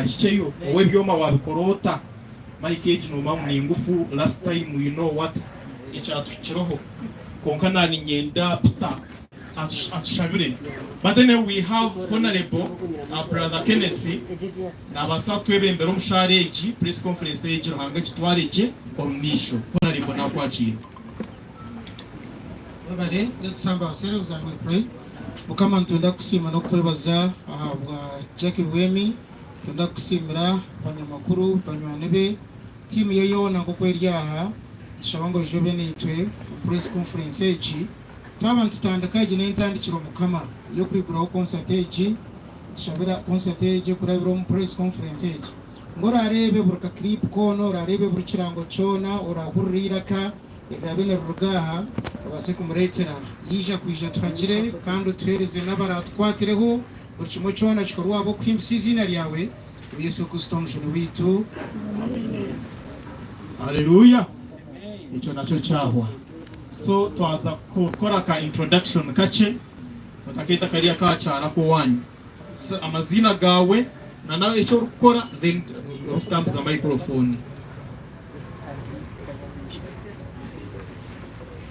Erahikyeyo? Ow'ebyoma waabikora ota? Mic egi noomanya ngu ni ngufu, last time you know what ekyatuhikireho. Kwonka naaniinyenda Peter atushabire. But anyway we have Honourable Brother Kenneth naabaasa kutwebembera omu shaara egi, press conference egi Ruhanga agitware gye omu maisho. Honourable naakwakiira. Webare, let's humble ourselves and we pray. Mukama nitwenda kukusiima n'okukwebaza ahabwa Jackie Rwemi, nitwenda kukusiimira abanyamakuru, banywani be, tiimu ye yoona nk'oku eri aha, nitushaba ngu oije obe naitwe omu press conference egi. Twaba nitutandika egi n'entandikiro Mukama ey'okwiguraho concert egi, nitushabira concert egi kurabira omu press conference egi ngu orareebe buri ka clip koona, orareebe buri kirango kyona, orahurira eiraka eriraabe niriruga aha obaase kumureetera yaija kwija atuhagire kandi otuheereze n'abaratukwatireho buri kimwe kyona kikorwe ahabw'okuhimbisa eiziina ryawe omu Yesu Kristo omujuni waitu. Amiina. Haleluya! Ekyo nakyo kyahwa. So twaza kukora ka introduction kakye, otakeeta kariya ka kyaro ak'owaanyu. So amaziina gaawe na nawe eki orikukora then orikutambuza microphone.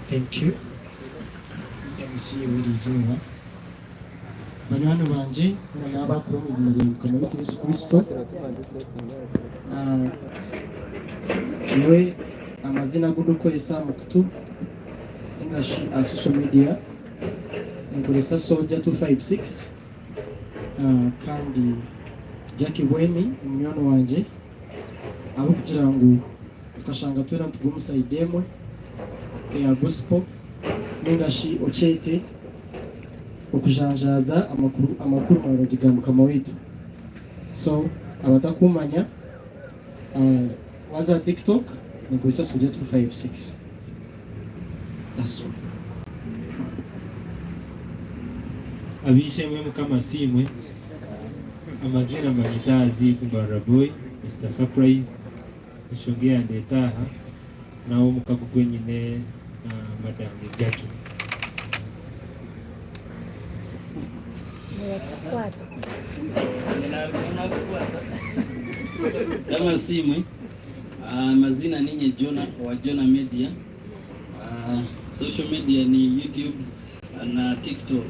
Thank you MC w'eriizooba. Banywani bangye boona n'abakuru omu iziina rya Mukama waitu Yesu Kristo. Ah, nyowe amazina agu ndikukoresa aha mukutu ninga shi aha social media ninkoresa Soldier 256 ah, kandi Jackie Bwemi ni munywani wangye ahabw'okugira ngu tukashanga twena nitugwa omu sayidi emwe eya gospel ninga shi okyete okujanjaaza amakuru amakuru marungi ga Mukama waitu. So abatakumanya uh, waza aha TikTok ninkozesa Soldier 256. That's all. Ab'eishe-emwe Mukama asiimwe. Amaziina mbanyeta Aziz Mbarara Boy, Mister Surprise. Enshonga eyandeeta aha n'ahabw'omukago ogu nyine na Madam Jackie. Mukama asiimwe. Amaziina ninye Jonah owa Jonah Media. Social media ni YouTube na TikTok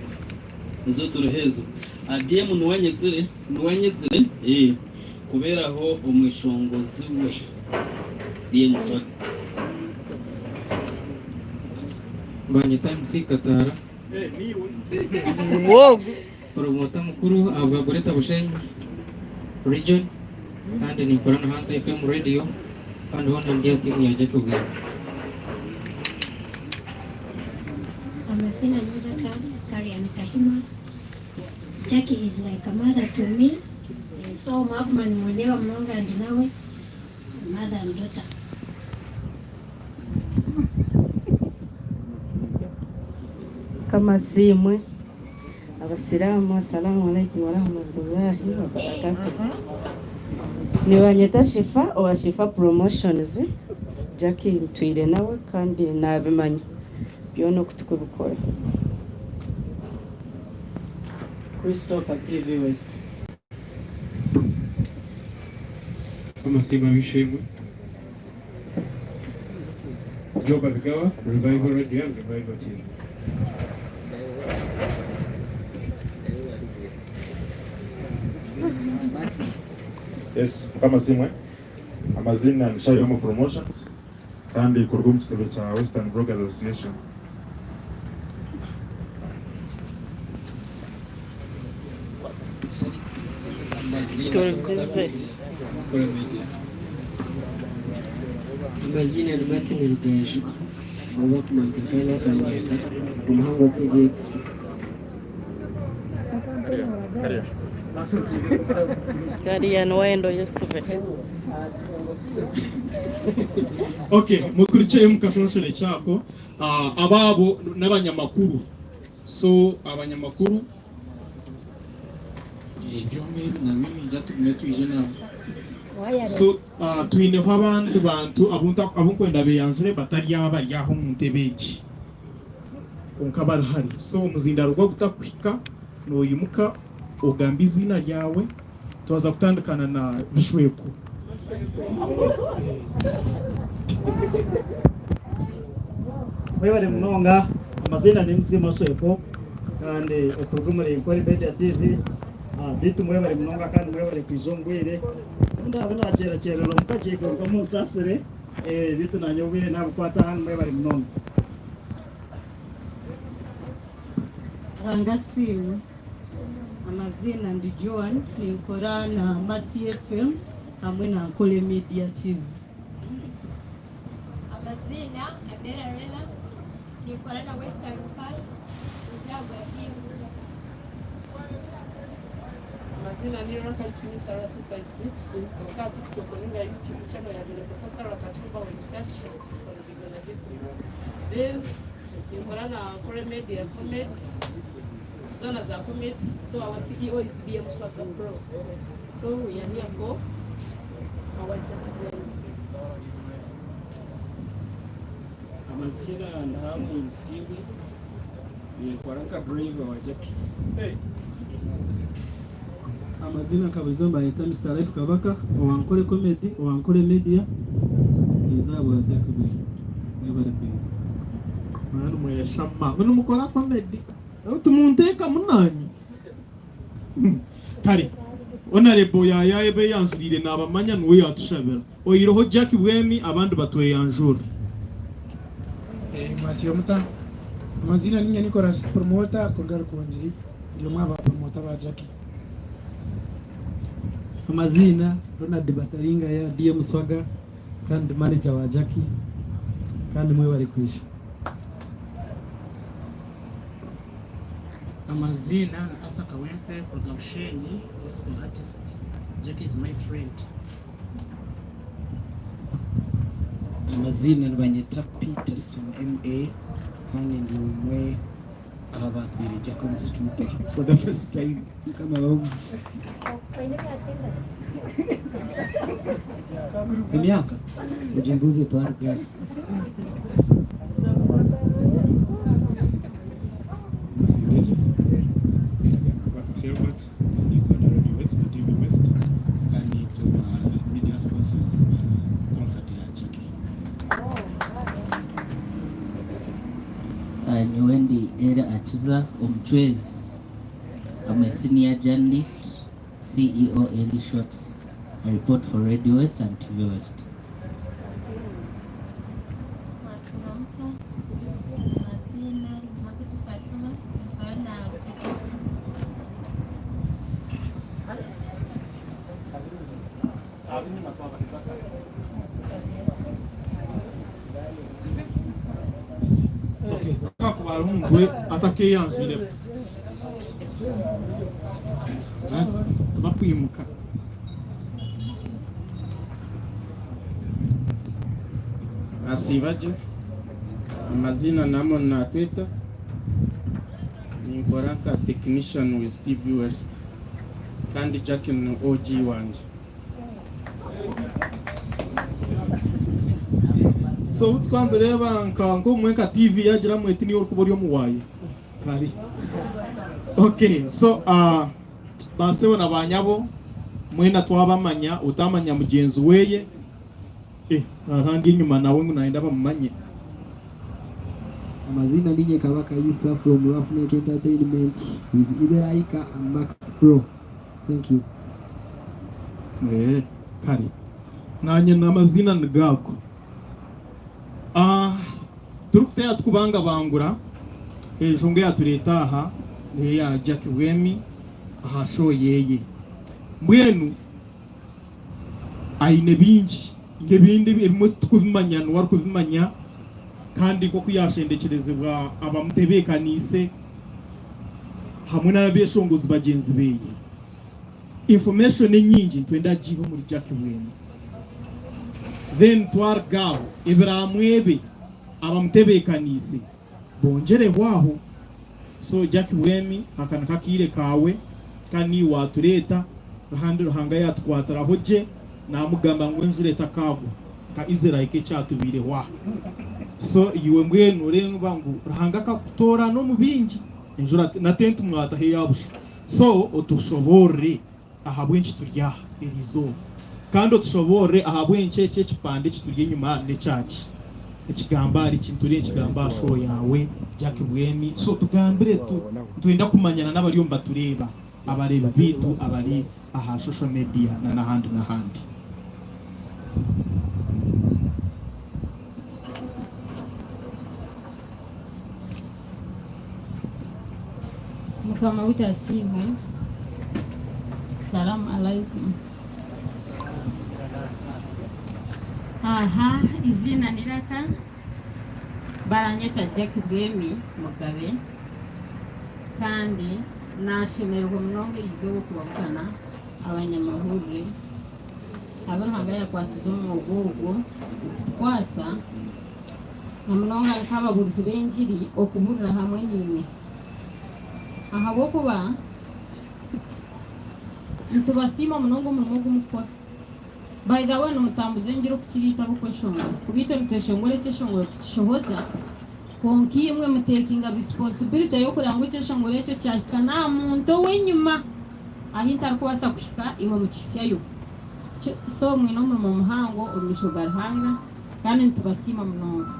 nizo turiho ezo. DM niwe anyetsire niwe anyetsire kubeeraho omweshongozi we DM Swagga. Banyeta MC Kataara, Promota mukuru ahabwa Greater Bushenyi Region kandi ninkora na Hunter FM Radio kandi hoona ndi aha tiimu ya Jackie Bwire. Amazina ni Raka Karian Kahima. Jackie is like a mother to me. So mwaguma nimundeeba munonga ndi nawe, mother and daughter. Mukama asiimwe. Abasiraamu Asalamu alaikum warahmatullahi wabarakatuh. Nibanyeta Shifa owa Shifa Promotions. Jackie ntwire nawe kandi nabimanya byona oku tukubikora. Christopher TV West. Mukama asiimwe ab'eishe-emwe. Job Abigawa, Revival Radio and Revival TV. Yes, Mukama asiimwe. Amazina ni Shai Omo Promotions kandi kuruga omu kitebe kya Western Bloggers Association. Turi bize. Amaziina ni Martin Rugaju ou barikumanya nka Nakanyaka omuhango TV Extra. Kariya niwayenda oyesibe. Okay, mukurikyeyo mukashonshore kyako. Ah, abaabo n'abanyamakuru. So abanyamakuru ebyoma ebi nabyo niinyija tugume twije nabyo. So ah, twineho abandi bantu abu nta- abu nkwenda beeyanjure batari aba abari aha omu ntebe egi. Kwonka barahari. So omuzindaaro gwagutakuhika, noyimuka ogamba eiziina ryawe. Twaza kutandikana na Bishweko. Mwebare munonga, amaziina ni MC Mashweko kandi okuruga omuri Nkore Media TV. Beitu mwebare munonga kandi mwebare kwija omu bwire. Obu ndaabe naakyerakyererwa omu kakiiko kwonka munsaasire beitu naanye obwire naabukwata hanu mwebare munonga. Ruhanga asiimwe. Amaziina ndi Joan ninkora na Mercy FM hamwe na Ankole Media TV. Amaziina Abera Rella ninkora na Western Pulse Rujagura TV. Amazina ni Rwakatini Sarah 256 nka TikTok ninga YouTube channel yangye nekozesa Sarah Katumba when you search you're gonna get me. Then ninkora na Ankole Media Comedy tuzaana za comedy so our CEO is DM Swagger Pro so we are here for our Jack Amaziina Ntahamu Musiibwe, ninkora nka driver wa Jackie. Amaziina nka buriijo nibayeta Mister Life Kabaka owa Nkore Comedy, owa Nkore Media, niiza ahabwa Jack Bwine. Mwebare kwiza. Mwena nimweshama ngu nimukora comedy timunteekamu naanye. Kare Honourable Yaayaaya ebeyanjuriire nabamanya niwe yatushabira. Oihireho Jack Bwemi abandi batweyanjurire. Mwasiiba muta? Amaziina ninye Nicholas Promoter kuruga Rukungiri ndi omwe aha ba promoter ba Jackie. Amaziina Ronald Bataringaya DM Swagger kandi ndi manager wa Jackie kandi mwebare kwija. Amaziina ni Arthur Kawempe kuruga Bushenyi, gospel artist. Jackie is my friend. Amaziina nibanyeta Peterson MA kandi ndi omwe aha baatwire Jackie omu studio for the first time. Mukama abahe omugisha. Emyaka? Ogimbuuze twarugayo. Musiibire gye. Eiziina ryangye Rwasa Philbert, ninkora na Radio West na TV West kandi nitwe ba media sponsors ba concert ya Jackie. Nyowe ndi Elly Akiza omucwezi. I'm a senior journalist, CEO Elly Shots. I report for Radio West and TV West. Mwasiima muta? Amaziina ni Magudu Fatuma, ninkora na Bukedde TV. Okay, ku hariho omuntu we atakeyanjwire tibakwimuka. Nasiiba gye, amazina ni Amon Natweta, ninkora nka technician with TV West kandi Jackie ni OG wangye. So obu tukaba nitureeba nka nk'obumwe nka TV yagira ngu eti niiwe orikuba ori omuwaayi. Kare. Okay, so uh, baasebo na baanyabo mwena twabamanya, otaamanya mugyenzi weeye, eh, ahandi enyima nawe ngu naayenda bamumanye. Amazina ninye Kabaka Isa from Roughneck Entertainment with Ideraika and Max Pro. Thank you. Eh, kare nanye n'amaziina nigago. Ah, turikuteera tukubangabangura enshonga eyatureeta aha neya Jackie Bwemi aha show yeye. Mbwenu aine bingi nk'ebindi ebimwe titukubimanya niwe arikubimanya kandi nk'oku yaashendekyerezibwa abamutebeekaniise hamwe n'abeshongozi bagyenzi beye. Information enyingi nitwenda agiihe omuri Jack Bwema. Then twaruga aho ebiraamwebe abamutebeekaniise bongyereho aho. So Jack Bwemi aka niko akaire kaawe kandi niiwe waatureeta kandi Ruhanga yaatukwatiraho gye naamugamba ngu enjura etakaagwa nka Israel nk'ekyatubaireho aha. So iwe mbwenu oreeba ngu Ruhanga akakutoorana omu baingi enjura na tenti mwataho eya busha. So otushoboorore. ahabw'enki turi aha eri izooba. Kandi otushoboorore ahabw'enki eki ekipande ekituri enyima n'ekyaki. Ekigamba ahari ki? Nituriyo nikigamba aha show yaawe Jackie Bwemi. So tugambire tu, nitwenda kumanyana n'abariyo nibatureeba, abareebi baitu abari aha social media na n'ahandi n'ahandi. Mukama waitu asiimwe. Salamu alaikum. Aha, iziina ni Raka, baranyeta Jackie Bwemi Mugabe kandi nashemererwa munonga erizooba okubabugana abanyamahurire abu Ruhanga yakwasize omwoga ogwo okutukwasa na munonga nk'ababuurizi b'engiri okubuurira hamwe naimwe. Ahabw'okuba nitubasiima munonga omurimo ogu murikukora. By the way nimutambuza engiri okukira itwe ab'okweshongora. Kuba itwe nitweshongora ekyeshongoro tukishohoza, kwonka imwe mutekinga responsibility y'okureeba ngu ekyeshongoro ekyo kyahika n'aha muntu ow'enyima ahu ntarikubaasa kuhika imwe mukihitsyayo. So mwine omurimo muhango omu maisho ga Ruhanga kandi nitubasiima munonga.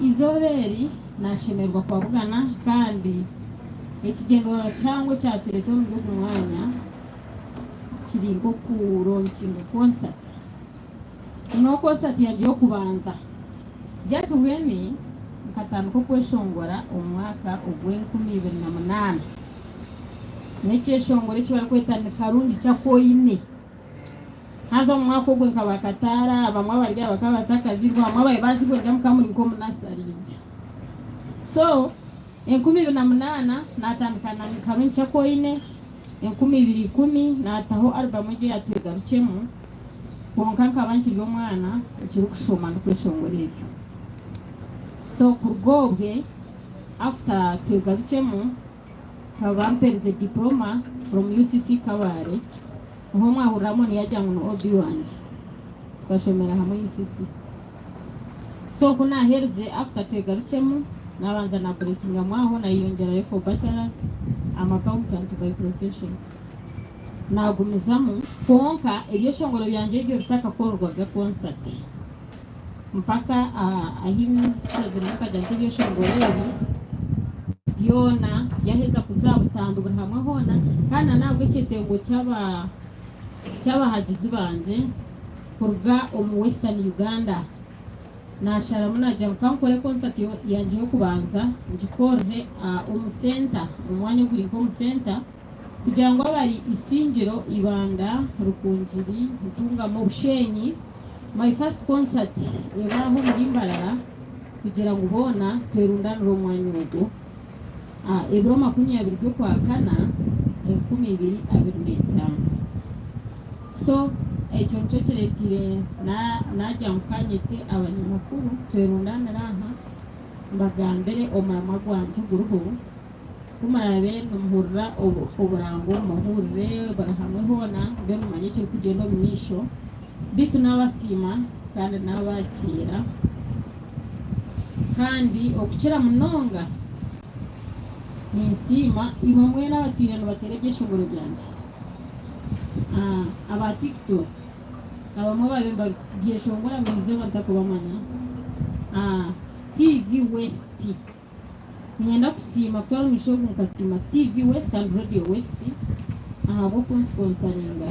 Eizooba eri nashemererwa kubabugana kandi ekigyendererwa kihango ekyatureeta omuri ogu mwanya kiri nk'okuronkinga concert. Niyo concert yangye y'okubanza. Jack Bwemi nkatandika okweshongora omu mwaka ogw'enkumi ibiri na munaana. N'ekyeshongoro eki barikweta ni Karungi Ky'aku Oine. Haza omu mwaka ogwo nkaba kataara, abamwe abari aha bakaba batakazirwe, abamwe ababaire baazirwe ndi muka muri nk'omunasarizi. So 2008 naatandika na ni Karungi Ky'aku Oine, 2010 naataho album egyo eya Twegarukyemu, kwonka nkaba nkiri omwana okirikushoma ndikweshongora ebyo. So kuruga obwe after Twegarukyemu, Nkaba bamperize diploma from UCC Kabale niho mwahuriramu niyagira ngu ni OB wangye tukashomera hamwe UCC. So ku naherize after twegarukyemu nabanza na breakingamu aho nayeyongyerayo for bachelors am accountant by profession. Nagumizamu kwonka ebyeshongoro byangye ebyo bitakakorerwaga concert mpaka ahi nshaziremu nkagira nti ebyeshongoro ebi byona byaheza kuza aha butandu buri hamwe hoona kandi na n'ahabw'ekyetengo ky'aba ky'abahagizi bangye kuruga omu Western Uganda nasharamu nagira ngu kankore concert yangye y'okubanza ngikorere omu center omu mwanya oguri nk'omu center kugira ngu abari Isingiro, Ibanda, Rukungiri, Ntungamo, Bushenyi, my first concert ebe aho omuri Mbarara kugira ngu boona twerundanire omwanya ogwo ebiro 20 by'okwakana 2025. So ekyo nikyo kireteire nagira ngu kanyete abanyamakuru twerundanire aha mbagambire omuramwa gwangye oguriho. Ku muraabe nimuhurira oburango mubuhurire buri hamwe hoona mube mumanye ekirikugyenda omu maisho. Beitu naabasiima kandi naabakiira. Kandi okukira munonga ninsiima imwe mwena abatwire nibateera ebyeshongoro byangye. Aba TikTok abamwe baabaire nibabyeshongora buri izooba ntarikubamanya. TV West. Niinyenda kusiima kutwara omugisha ogu nkasiima TV West and Radio West ahabw'okunsiponsaringa.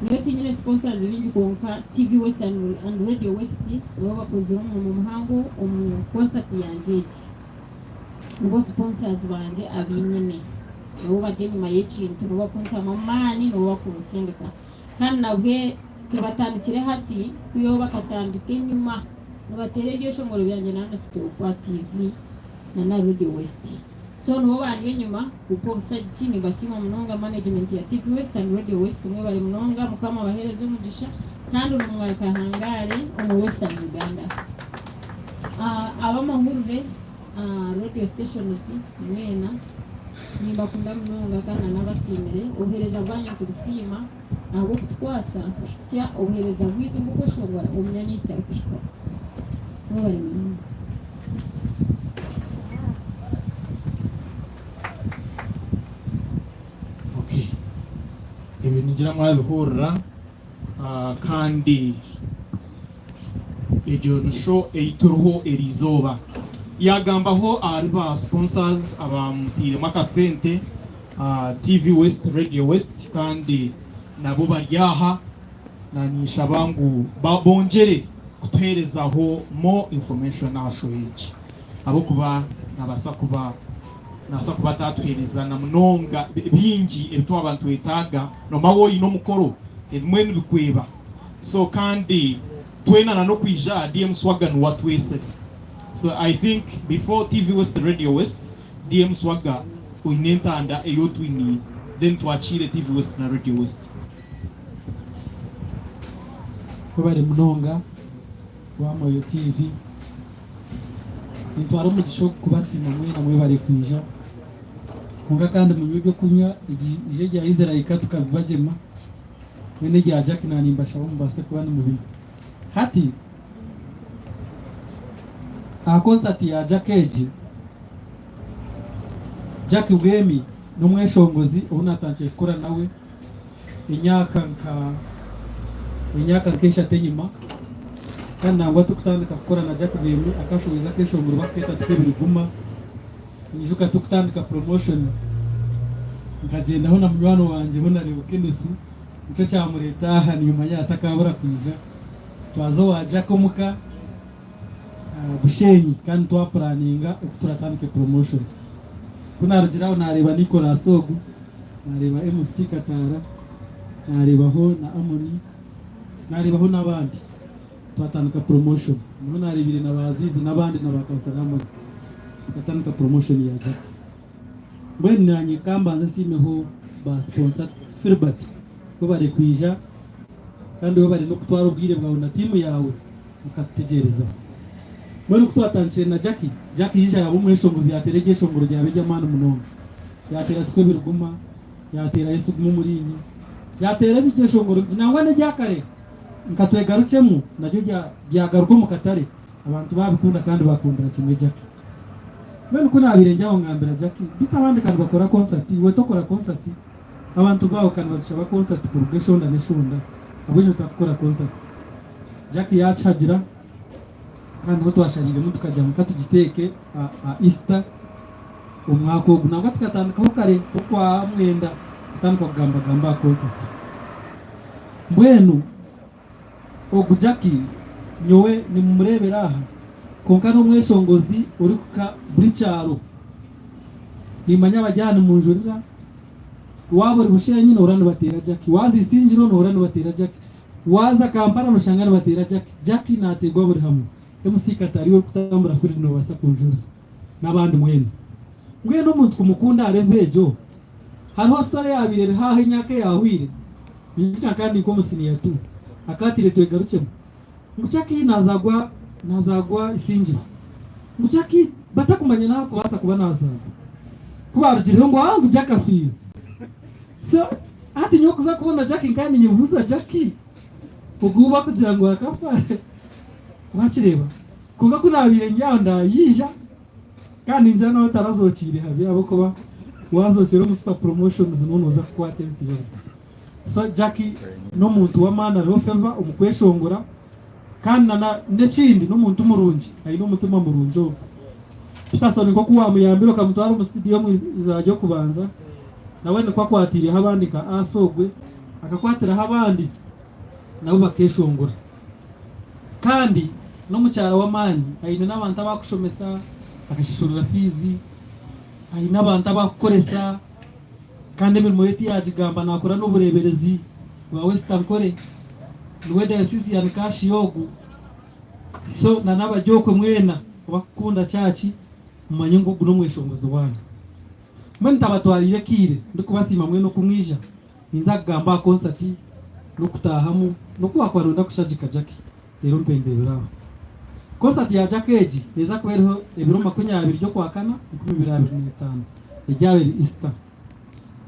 Nyowe tinyine sponsors baingi kwonka TV West and Radio West nibo bakozire omurimo muhango omu concert yangye egi. Nibo sponsors bangye abinyine. Nibo bari enyima y'ekintu, nibo bakuntamu amaani, nibo bakunsindika. Kandi nabwe tibatandikire hati, kwihaho bakatandika enyima nibateera ebyeshongoro byangye na Stop aha TV na na Radio West. So nibo bandi enyima kumpa obusagiki, nimbasiima munonga management ya TV West and Radio West mwebare munonga, Mukama abahereze omugisha kandi nomwaka ahangaare omu Western Uganda. Abamahurire Radio stations mwena nimbakunda munonga kandi nanabasiimire obuheereza bwanyu nitubusiima ahabw'okutukwasa kuhitsya obuheereza bwaitu bw'okweshongora omu myanya ei tutarikuhika. Mwebare munonga. Okay. Ebyo ningira mwabihurira kandi egyo ni show ei turiho eriizooba. Yaagambaho ahari ba sponsors abamutairemu akasente, TV West, Radio West kandi nabo bari aha na ninshaba ngu bongyere kutuheerezaho more information aha show egi ahabw'okuba nabaasa kuba Nabaasa kuba atatuheereza na munonga bingi ebi twaba nitwetaaga. Noomanya waaba oine omukoro ebimwe nibikweba. So kandi twena na n'okwija aha DM Swagga niwe atwesire. So I think before TV West Radio West, DM Swagga oine entanda ei otwiniire then twakiire TV West na Radio West. Webare munonga wa Moyo TV. Nintwara omugisha ogu kubasiima mwena mwebare kwija. Kwonka kandi munywe ebyokunywa ije erya Israel tukabibagyema mbwenu erya Jack na nimbashaba mubaase kuba nimubinywa. Hati aha concert ya Jack egi, Jack Bwemi n'omweshongozi ou natandikire kukora nawe emyaka nka emyaka nk'eshatu enyima kandi nangwa turikutandika kukora na Jack Bwemi akashohweza akeshongoro bakukeeta Tukebiriguma. Ninyijuka turikutandika promotion nkagyendaho na munywani wangye Honarebo Kenneth nikyo kyamureeta aha nimanya atakabura kwija. Twaza owa Jack omuka Bushenyi kandi twapuraninga oku turatandike promotion. Ku naarugire aho naareeba Nicholas ogu, naareeba MC Kataara, naareebaho na Amoni, naareebaho n'abandi. Twatandika promotion. Niho naareebiire na ba Aziz n'abandi na ba Kansara Amoni. Tukatandika promotion ya Jackie. Mbwenu naanye ka mbanze nsiimeho ba sponsor Philbert webare kwija kandi webare n'okutwara obwire bwawe na tiimu yaawe mukatutegyereza. Mbwenu ku twatandikire na Jackie, Jackie yaija yaaba omweshongozi yaateera eryeshongoro ryaba ery'amaani munonga. Yaateera Tukwe Ebiriguma, yaateera Yesu Guma Omuriinye, yaateera ebyeshongoro nangwa n'ebya kare nka Twegarukyemu naryo ryagaruka omu katare abantu baabikunda kandi baakundira kimwe Jackie. Mbwenu ku naabaire ndi aho ngambira Jackie, beitu abandi ka nibakora konsati, iwe tokora konsati? Abantu baawe ka nibatushaba konsati kuruga eshonda n'eshonda, ahabw'enki otakukora konsati? Jackie yaakihagira kandi niho twashariiremu tukagira ngu katugiteeke aha Easter omwaka ogu. Nangwa tukatandikaho kare nk'okwa mwenda kutandika kugambagamba aha konsati. Mbwenu Ogu Jackie nyowe nimumureebera aha kwonka n'omweshongozi orikuhika buri kyaro. Nimanya abari aha nimunjurira, waaba ori Bushenyi nohurira nibateera Jackie, waaza Isingiro nohurira nibateera Jackie, waaza Kampala noshanga nibateera Jackie. Jackie naateerwa buri hamwe. MC Katari orikutambura field nobaasa kunjurira n'abandi mwena. Mbwenu omuntu kumukunda aha level egyo, hariho story eyaabaire eriho aha emyaka eyaahweire, Ninyijuka nkaba ndi nk'omu siniya tu, akaatire twegarukyemu ngu Jackie naazagwa naazagwa Isingiro. Ngu Jackie batakumanya n'ahakubaasa kuba naazagwa. Ku baarugireho ngu aa ngu Jackie afiire. So hati nyowe kuza kubona Jackie nkaba ninyebuuza Jackie ogu ou bakugira ngu akafa waakireeba? Kwonka ku naabaire ndi aho ndaayaija kandi ningira nawe tarazokiire habi ahabw'okuba waazokyera omu Super Promotions niwe nooza kukwata ensi yoona. So Jackie n'omuntu w'amaani ariho favour omu kweshongora kandi na n'ekindi n'omuntu murungi aine omutima murungi ogwo. Peterson nk'oku waamuyambire okamutwara omu studio omu izooba ry'okubanza nawe nikwo akwatiireho abandi nka Asa ogwe akakwatiraho abandi nabo bakeeshongora. Kandi n'omukyara w'amaani aine n'abantu abu arikushomesa akashashurira fiizi, aine abantu abu arikukoresa. Kandi emirimo ye tiyagigamba nakora n'obureeberezi bwa West Ankole niwe Diocesan Cashier ogu. So na n'abari okwe mwena abakukunda church mumanye ngu ogu n'omweshongozi wanyu. Mbwenu ntabatwariire akaire ndikubasiima mwena oku mwija, ninza kugamba aha concert n'okutaahamu n'oku wakuba noyenda kushagika Jackie reero mpenderere aho. Concert ya Jackie egi neeza kuba eriho ebiro 20 by'okwakana 2025 eryaba eri Easter.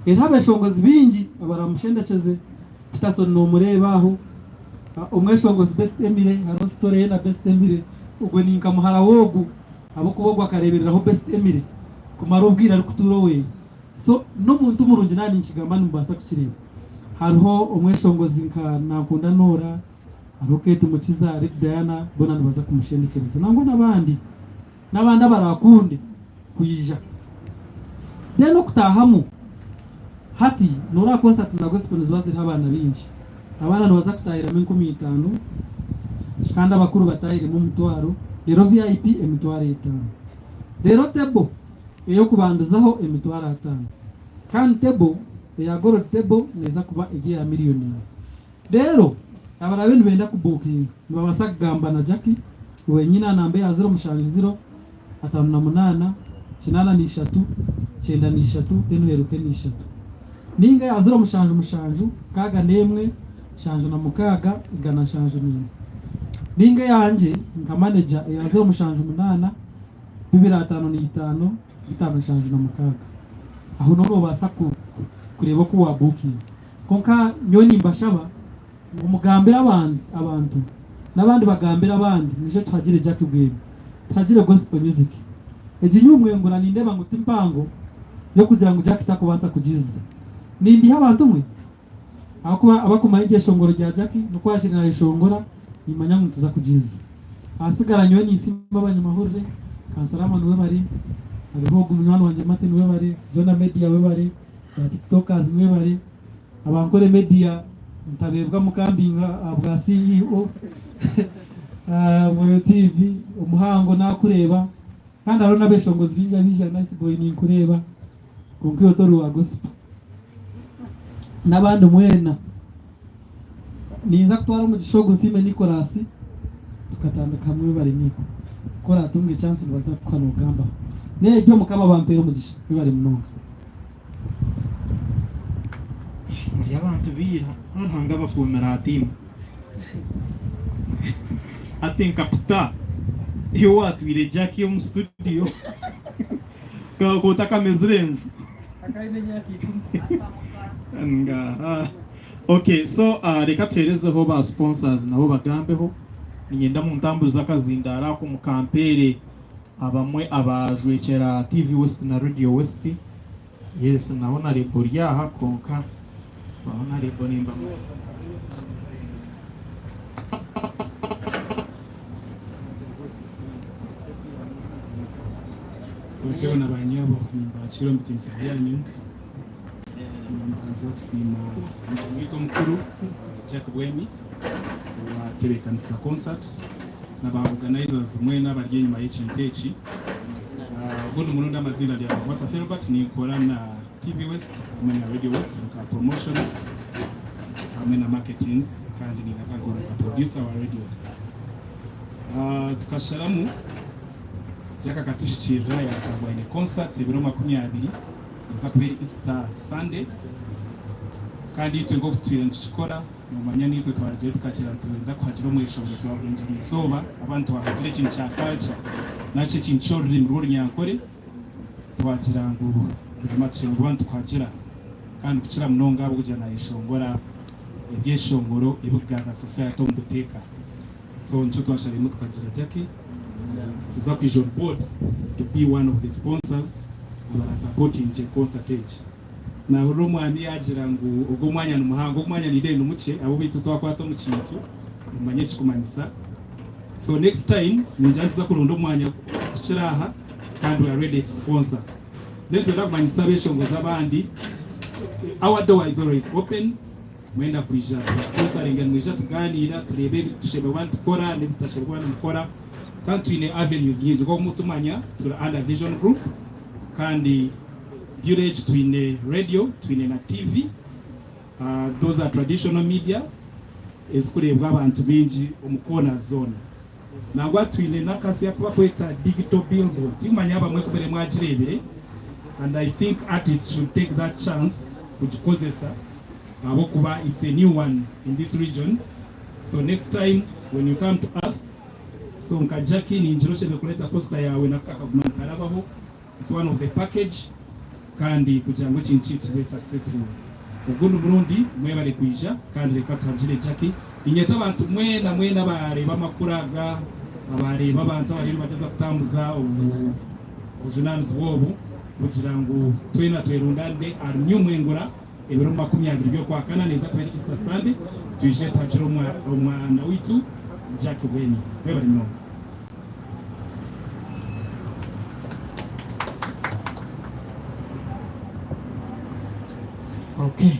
Eriho abeshongozi baingi abaramushendekyeze, Peterson nomureeba aho, omweshongozi Best Emily hariho story ye na Best Emily, ogwe ninka muhara w'ogu ahabw'okuba ogu akareebereraho Best Emily kumara obwire arikutuura oweye. So n'omuntu murungi naaba ninkigamba nimubaasa kukireeba. Hariho omweshongozi nka Nankunda Norah, hariho Kate Mukiza, Rick Diana boona nibaza kumushendekyereza nangwa n'abandi n'abandi abaraakunde kwija. Then okutaahamu hati noreeba concert za gospel niziba ziriho abaana baingi. Abaana nibaza kutaahiramu 5000 kandi abakuru bataahiremu omutwaro reero VIP 5000. Reero table ey'okubandizaho 50,000 kandi table eya gold table neeza kuba eri eya miriyoni emwe. Reero abaraabe nibenda kubuukinga nibabaasa kugamba na Jackie wenyine aha namba eya 070 58 83 93 then oheeruke na ishatu. Nainga eya 077 61 76 174. Nainga eyangye nka manager eya 078 255 576. Aho niho noobaasa kureeba oku waabuukinga. Kwonka nyowe nimbashaba ngu mugambire abantu n'abandi bagambire abandi mwije tuhagire Jackie Bwemi, tuhagire Gospel Music. Egi nyumwe ngura nindeeba ngu ti mpango y'okugira ngu Jackie takubaasa kugiijuza. Nimbiiha abantu mwe? Ahakuba abakumanya eryeshongoro rya Jackie n'oku hakiri nayeshongora nimanya ngu nituza kugiijuza. Ahasigara nyowe ninsiima abanyamahurire, Kansarama niwe bari, hariho ogu munywani wangye Martin webare, Jonah Media webare, ba tiktokers mwebare, abankore media ntabeebwa mukambinga ahabwa CEO Mwoyo TV omuhango nakureeba kandi hariho n'abeshongozi baingi abaija Nice Boy ninkureeba kwonka iwe tori wa gospel n'abandi mwena ninza kutwara omugisha ogu nsiime Nicholas tukatandika hamwe webare Nico ku oratunga echance nibaza kukuha nogambaho n'ebyo mukama abampeere omugisha webare munonga. Muri abantu baira Ruhanga abakuumire atiina. Hati nka Peter iwe watwire Jackie omu studio ka otakamezire enju. Ngaha. Okay, so reka tuherezeho ba sponsors nabo bagambeho. Niinyenda muntamburize akazindaaro ako mukampeere Abamwe abajwekyera TV West na Radio West. Yes na Honourable ori aha kwonka ba Honourable nimbamanya. Basebo na banyabo nimbakiira omu bitiinisa byanyu. Nimbanza kusiima mukama waitu omukuru Jack Bwemi owatebeekanisa concert na ba organizers mwena abari enyima y'ekintu eki. Ogundi murundi amaziina ndi Abakwasa Philbert ninkora na TV West hamwe na Radio West nka promotions hamwe na marketing kandi ninakakora nka producer wa radio. Tukasharamu Jack akatushikirira yagira ngu aine concert ebiro 20 Neeza kuba eri Easter Sunday kandi itwe nk'oku tutwire nitukikora noomanya naitwe twarugire tukagira nitwenda kuhagira omweshongozi wa Burengyerwa Izooba ahakuba nitwahagira ekintu kya culture nakyo ekintu ky'orurimi rw'Orunyankore twagira ngu buzima tushemereire kuba nitukuhagira kandi kukira munonga ahabw'okugira nayeshongora ebyeshongoro ebikugarura society omu buteeka. So nikyo twasharemu tukagira Jackie tuza kwija on board to be one of the sponsors abara supportingye concert egi. Nahurira omwami yagira ngu ogu omwanya ni muhango, ogu omwanya nindeeba ni mukye ahabw'obeitu twakwata omu kintu omanye ekikumanyisa. So next time ningira nituza kuronda omwanya kukira aha kandi we are ready to sponsor. Then nitwenda kumanyisa abeshongozi abandi our door is always open. Mwenda kwija tuba sponsoringa nimwija tuganiira tureebe ebi tushemereire kuba nitukora n'ebi tutashemereire kuba nimukora kandi twine avenues nyingi nk'oku mutumanya turi under Vision Group kandi Village twine radio twine na TV those are traditional media ezikureebwa abantu baingi omu corners zoona. Nangwa twine n'akasya aku bakweta digital billboard tikumanya abamwe ku muri mwagireebire and I think artists should take that chance kugikozesa ahabw'okuba it's a new one in this region so next time when you come to earth so nka Jackie ningira oshemereire kureeta poster yaawe nako kakaguma nikarabaho it's one of the package kandi kugira ngu ekintu kyaitu kibe successful. Ogundi murundi mwebare kwija kandi reka tuhagire Jackie. Niinyeta abantu mwena mwena abaareeba amakuru aga, abaareeba abantu abariyo nibagyeza kutambuza obujunaanizibwa obu kugira ngu twena twerundaanire ahari New Mwengura. Ebiro 20 by'Okwakana neeza kuba eri Easter Sunday, twije tuhagire omwana waitu Jack Bwemi. Mwebare munonga. Okay.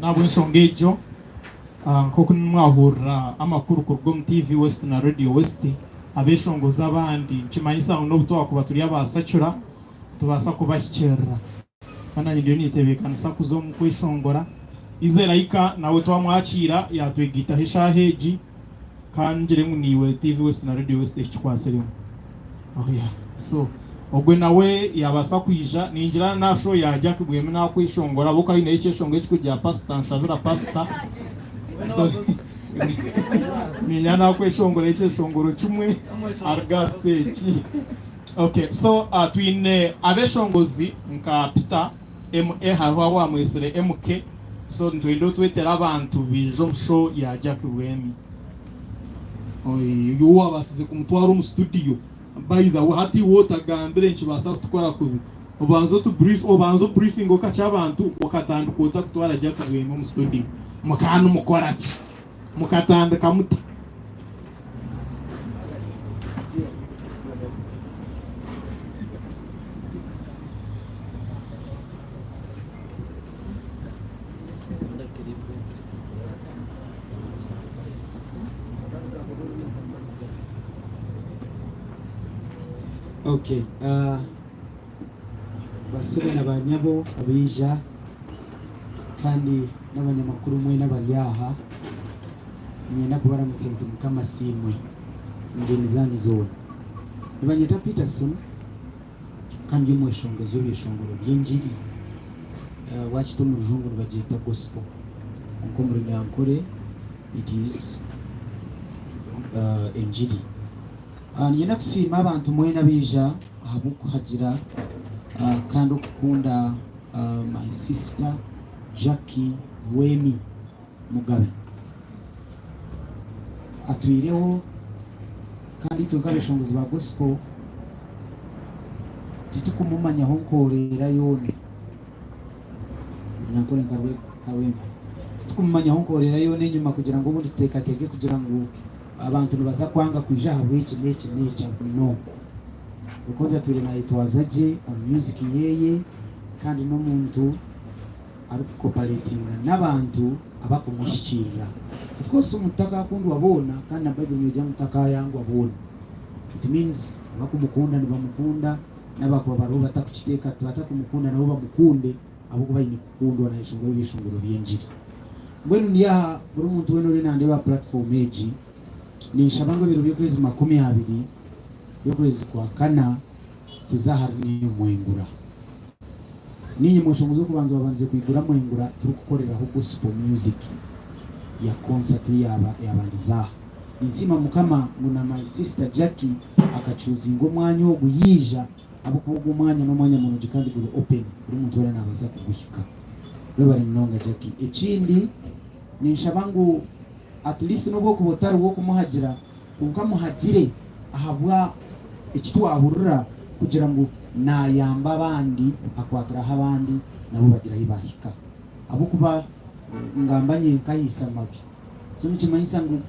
N'ahabw'enshonga egyo, nk'oku mwahurira amakuru kuruga omu TV West na Radio West, abeshongozi abandi nikimanyisa ngu n'obu twakuba turi aba secular, nitubaasa kubahikirira. Kandi naanye ndiyo nintebeekanisa kuza omu kweshongora. Izeraika nawe twamwakiira yaatwegaitaho eshaaha egi. Ka ngire ngu niiwe TV West na Radio West ekikwatsiremu. Oh yeah. So ogwe nawe yabaasa kwija ningira na show ya Jack Bwemi nakweshongora ahabw'okuba aineyo ekyeshongoro ekirikugira pastor nshabira pastor. So niinya nakweshongora ekyeshongoro kimwe aruge aha stage. Okay, so twine abeshongozi nka Peter MA hariho owamwetsire MK so nitwenda otwetere abantu baije omu show ya Jack Bwemi. Oyu owabasize kumutwara omu studio by the way hati iwe otagambire nikibaasa kutukora kubi obanze otu brief obanze obriefinge okakye abantu okatandika ota kutwara Jack Bwemi omu studio mukaba nimukora ki? Mukatandika muta? Okay, basebo na banyabo abaija kandi n'abanyamakuru mwena abari aha, niinyenda kubaramutsya nti Mukama asiimwe engyenyi zaanyu zoona. Nibanyeta Peterson kandi ndi omweshongozi w'ebyeshongoro by'engiri, waakita omu rujungu nibagyeta gospel kwonka omu runyankore it is engiri. Niinyenda kusiima abantu mwena abaija ahabw'okuhagira kandi okukunda my sister Jackie Bwemi Mugabe. Atwireho kandi itwe nk'abeshongozi ba gospel titukumumanyaho nkoorera yoona. Nyankore nka Rwema. Titukumumanyaho nkoorera yoona enyima kugira ngu obundi tuteekateeke kugira ngu abantu nibaza kwanga kwija ahabw'eki n'eki n'eki. No. Because atwire nayetwaza gye omu music yeye kandi n'omuntu arikukopaletinga n'abantu abakumuhikiirira. Of course omuntu takakundwa boona kandi na Bible negira ngu takayangwa boona. It means abakumukunda nibamukunda n'abakuba bariho batakukiteeka batakumukunda nabo bamukunde ahabw'okuba aine kukundwa nayeshongora ebyeshongoro by'engiri. Mbwenu ndi aha buri muntu weena oriyo nandeeba aha platform egi ninshaba ngu ebiro by'okwezi 20 by'okwezi kwa kana tuze ahari New Mwengura. Niinye mweshongozi w'okubanza owabandize kwigura Mwengura turikukoreraho gospel music ya concert eyaaba yabandize aha. Ninsiima Mukama ngu na my sister Jackie akacuuzinga omwanya ogu yaija ahabw'okuba ogu omwanya n'omwanya murungi kandi guri open buri muntu weena nabaasa kuguhika. Webare munonga Jackie. Ekindi ninshaba ngu at least n'obu okuba otari w'okumuhagira Kwonka muhagire ahabwa eki twahurira kugira ngu naayamba abandi, akwatiraho abandi nabo bagira ahi baahika. Ahabw'okuba ngamba nyenka ahaisa mabi. So nikimanyisa ngu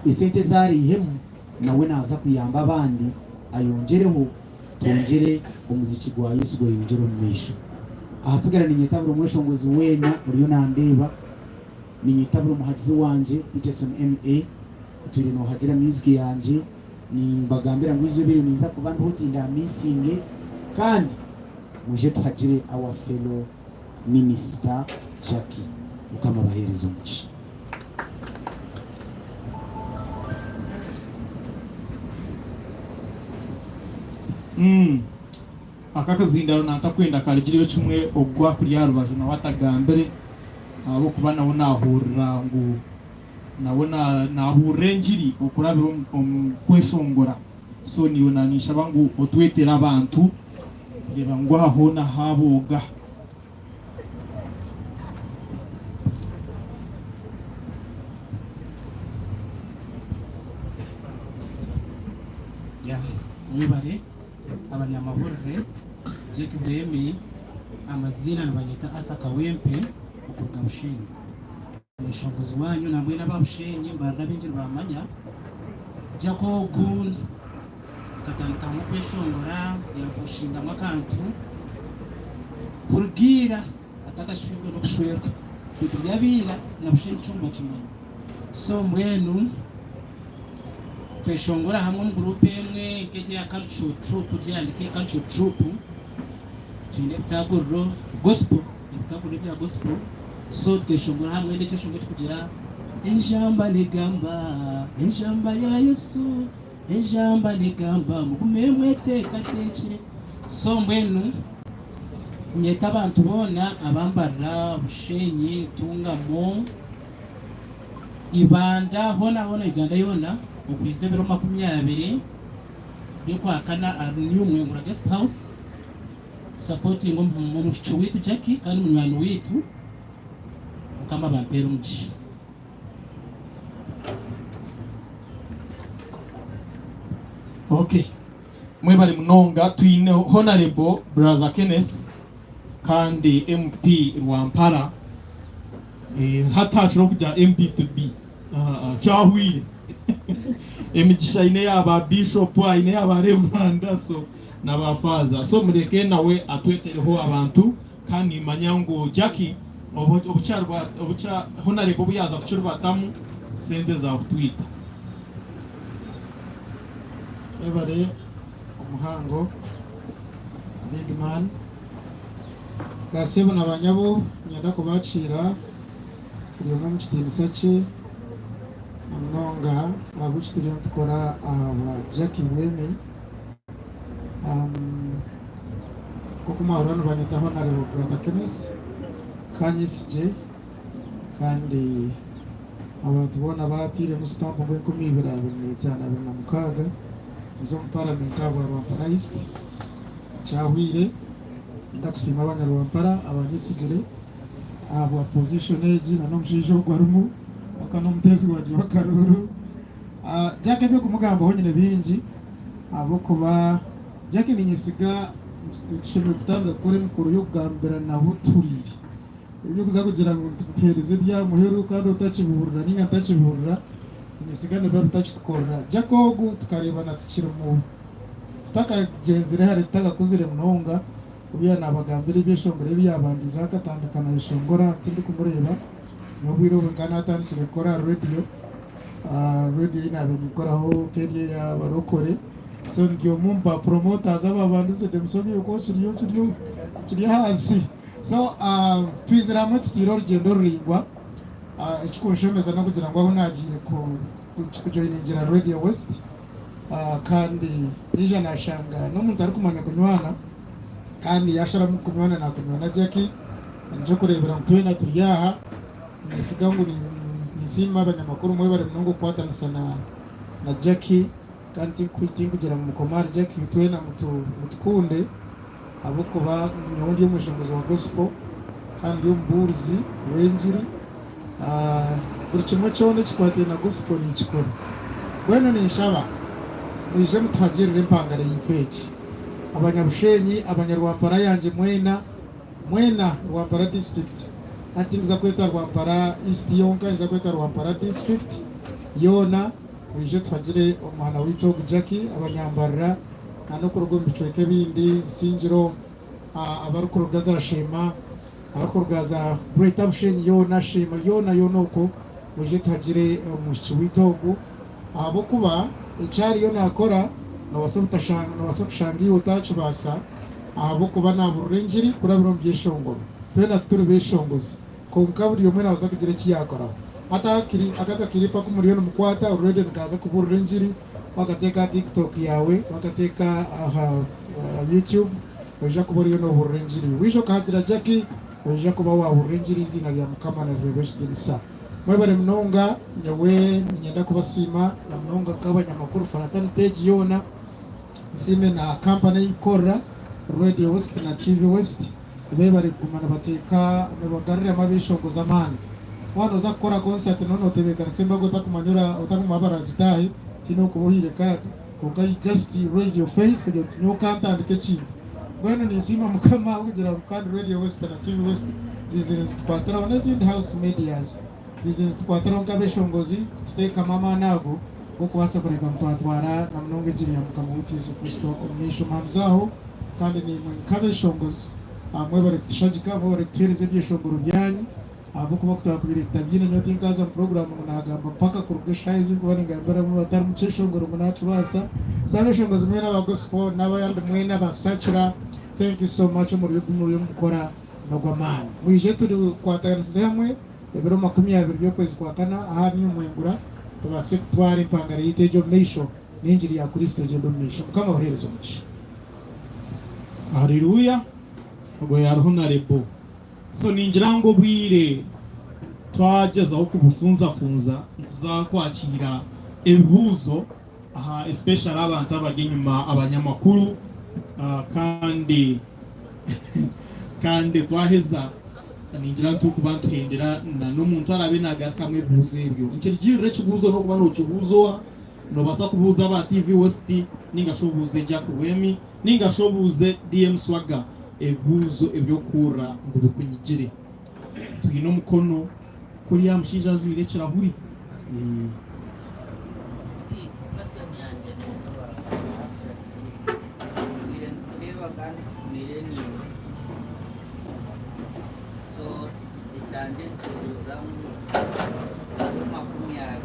esente ezi araihemu nawe naaza kuyamba abandi ayongyereho twongyere omuziki gwa Yesu gweyongyere omu maisho. Ahasigara niinyeta buri mweshongozi weena oriyo naandeeba, niinyeta buri muhagizi wangye Peterson MA. Otwire nohagira music yangye nimbagambira ngu eizooba eryo ninza kuba ndiho tindamisinge kandi mwije tuhagire our fellow minister Jackie mukama abahereze omugisha. Umm aka akazindaro nantakwenda karugireyo kimwe ogwo akuri aharubaju nawe atagambire ahabwokuba nawe nahurira ngu Nawe naabuurira engiri okurabira omu kweshongora. So naiwe naninshaba ngu otwetere abantu kureeba ngu aha hoona haabooga. Yeah, mwebare abanyamahurire Jake Bwemi, amaziina nibanyeta Arthur Kawempe. Okuruga Bushenyi. Omweshongozi waanyu nambwenu aba Bushenyi mbarira abaingi nibamanya. Jack ogu tukatandika hamwe kweshongora yampushingamu akantu kuruga ira atakashweirwe n'okushwerwa. Itwe turi abaira na Bushenyi kyo nibakimanya. So mbwenu tweshongora hamwe omu guruupu emwe nk'egi eya Cultural Troupe, gyeyandika Cultural Troupe. Twine ebitaguriro gospel, ebitaguriro ebya gospel so tukeshongora hamwe n'ekyeshongo ekikugira enjamba negamba enjamba ya Yesu enjamba negamba mugume mweteekateekire so mbwenu nyeta abantu boona abambarira Bushenyi, Ntungamo, Ibanda hoona hoona Uganda yoona okwiza ebiro 20 by'okwakana ahari New Mwengura Guest House supporting omwishiki waitu Jackie kandi munywani waitu. Mukama abampeere omugisha. Okay. Mwebare munonga twine Honorable Brother Kenneth kandi MP Rwampara eh, hati hakiriho kugira MP to be Ah, ah, kyahwire emigisha aine ya ba bishop aine ya ba reverend so na ba faaza so mureke nawe atwetereho abantu kandi nimanya ngu Jackie obu- obukyarwa obukya honareba obu yaza kukirubatamu sente zakutwita. Webare omuhango big man. Ba sebo na ba nyabo niinyenda kubakiira buri omwe omu kitiinisa kye na munonga ahabw'eki turiyo nitukora ahabwa Jackie Bwemi. Nk'oku mwahurira nibanyeta Honarebo Brother Kenneth Kanyesigye kandi abantu boona baatairemu sitampu ngu 2025 26 ez'omu paramenti ahabwa Rwampara East kyahweire. Nindakusiima abanyarwampara abanyesigire. Ahabwa position egi na n'omushaija ogu arimu kwonka n'omuteezi wangye w'akaruuru. Jack eby'okumugambaho nyine bingi ahabw'okuba Jack ninyesiga tushemereire kutandika kukora emikoro y'okugambirana ahu tuhuriire. Eby'okuza kugira ngu nitukuheereza ebya muheru kandi otakibihurira ninga ntakibihurira ninyesiga nibiba bitakitukorera. Jack ogu tukareebana tukiri mu tutakagyenzire hare tutakakuzire munonga. Obu yaanabagambira ebyeshongoro ebi yaabandiizeho akatandika naayeshongora tindikumureeba. N'obwire obwo nkaba naatandikire kukora aha rediyo, rediyo ei naabaire ninkoraho nk'eri ey'abarokore. So ndi omwe omu ba promoters abaabandize Demusobi okwo kiri kiri kiri ahansi. So twizire hamwe tutaire orugyendo ruraingwa. Ekikunshemeza n'okugira ngu ahu naagiire kujoyiningira Radio West, Kandi naija nashanga n'omuntu arikumanya kunywana kandi yasharamu kukunywana nakunywana Jackie. Nikyo kurebera ngu twena turi aha. Ninesiga ngu ninsiima abanyamakuru mwebare munonga okukwatanisa na Jackie kandi tinkugira ngu mukome ahari Jackie twena mutukunde ahabw'okuba nyowe ndi omweshongozi wa gospel kandi ndi omubuurizi w'engiri. Buri kimwe kyona ekikwataine na gospel ninkikora. Mbwenu ninshaba mwije mutuhagirire empangare yaitu egi. Abanyabushenyi, abanyarwampara yangye mwena, mwena Rwampara district, hati tinkuza kweta Rwampara East yonka, ninza kweta Rwampara district yoona, mwije tuhagire omuhana waitu ogu Jackie, abanyambarira na n'okuruga omu bicweka ebindi, Isingiro, abarikuruga za Sheema, Abarikuruga za Greater Bushenyi yoona, Sheema yoona yoona okwo, mwije tuhagire omwishiki waitu ogu ahabw'okuba eki ariyo naakora noobaasa obutashanga noobaasa kushanga iwe otaakibaasa ahabw'okuba naaburira engiri kurabira omu byeshongoro. Twena tituri beeshongozi kwonka buri omwe naabaasa kugira eki yaakoraho. Hati akakiri aka akakiripu aku muriyo nimukwata already nikaaza kuburira engiri waakateeka aha TikTok yaawe, waakateeka aha YouTube. Noija kuba oriyo noohurira engiri. Waija okahagira Jackie, noija kuba waahurira engiri eiziina rya Mukama niriheebwa ekitiinisa. Mwebare munonga, nyowe niinyenda kubasiima na munonga nk'abanyamakuru fraternity egi yoona, nsiime na company ei kukorera, Radio West na TV West, beebare kuguma nibateeka nibagaruriramu abeeshongozi amaani. Waaba nooza kukora concert nooba nootebeekanisa embaga otakumanya otakumanya abaragitaahe, tihaine okuba ohaire card. Kwonka you just raise your face ogira oti nyowe kantandike ekintu. Mbwenu ninsiima Mukama ahabw'okugira ngu kandi Radio West na TV West ziizire nizitukwatiraho n'ezindi house medias ziizire nizitukwatiraho nk'abeshongozi kututeekamu amaani ago g'okubaasa kureeba ngu twatwara na munonga engiri ya Mukama waitu Yesu Kristo omu maisho. Muhanuzi aho kandi naimwe nk'abeshongozi mwebare kutushagika, mwebare kutuheereza ebyeshongoro byanyu. Ahabw'okuba ku twakubaire tutabyine nyowe tinkaaza mu puroguraamu ngu naagamba mpaka kuruga eshaaha ezi nkuba ningambiramu batari mu kyeshongoro ngu naakibaasa. So abeshongozi mwena aba gospel n'abandi mwena aba secular thank you so much omurimo ogu muriyo nimukora n'ogw'amaani. Mwije tukwatanisize hamwe ebiro 20 by'okwezi kwa kana aha New Mwengura tubaase kutwara empangare yaitu egyo omu maisho n'engiri ya Kristo egyende omu maisho. Mukama abaheereze omugisha. Hallelujah! Ogwo yariho na Rebo. So ningira ngu obwire twagyezaho kubufunzafunza nituza kwakiira ebibuuzo aha especially abantu abari enyima abanyamakuru kandi kandi twaheza ningira ngu turikuba nituhendera na n'omuntu araabe nagarukamu ebibuuzo ebyo. Nikirugirira ekibuuzo n'okuba nokibuuza oha, nobaasa kubuuza aba TV West ninga shi obuuze Jack Rwemi. Ninga shi obuuze DM Swagga ebibuuzo eby'okuhurira ngu bikunyigire. Twine omukono kuriya mushaija ajwaire ekirahuri. Question yangye Ntwire nitukureeba kandi tutumire niiwe. So ekyangye nikibuuza ngu ebiro 20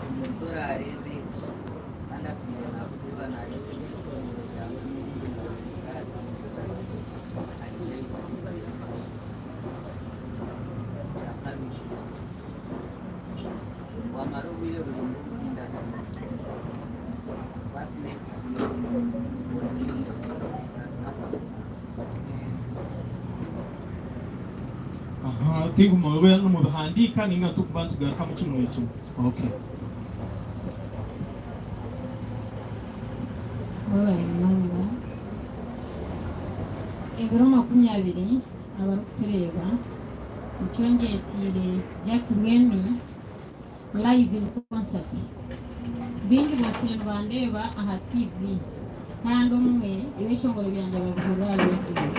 omuntu oraareebe eki kandi atwire naakureeba naareeba ebyeshongoro byawe n'ebindi naabireeba aija aija kureeba ki? Ekyakabiri, wamara obwire buraingwa omu industry, what makes you continue Aha, tiguma obe nimubihandiika ninga turikuba nitugarukamu kimwe kimwe. Okay. Webare munonga. Ebiro 20 abarikutureeba nikyo ngyetiire Jack Rwemi live in concert. Baingi botsire nibandeeba aha TV kandi omwe ebyeshongoro byangye babihurira aha radio.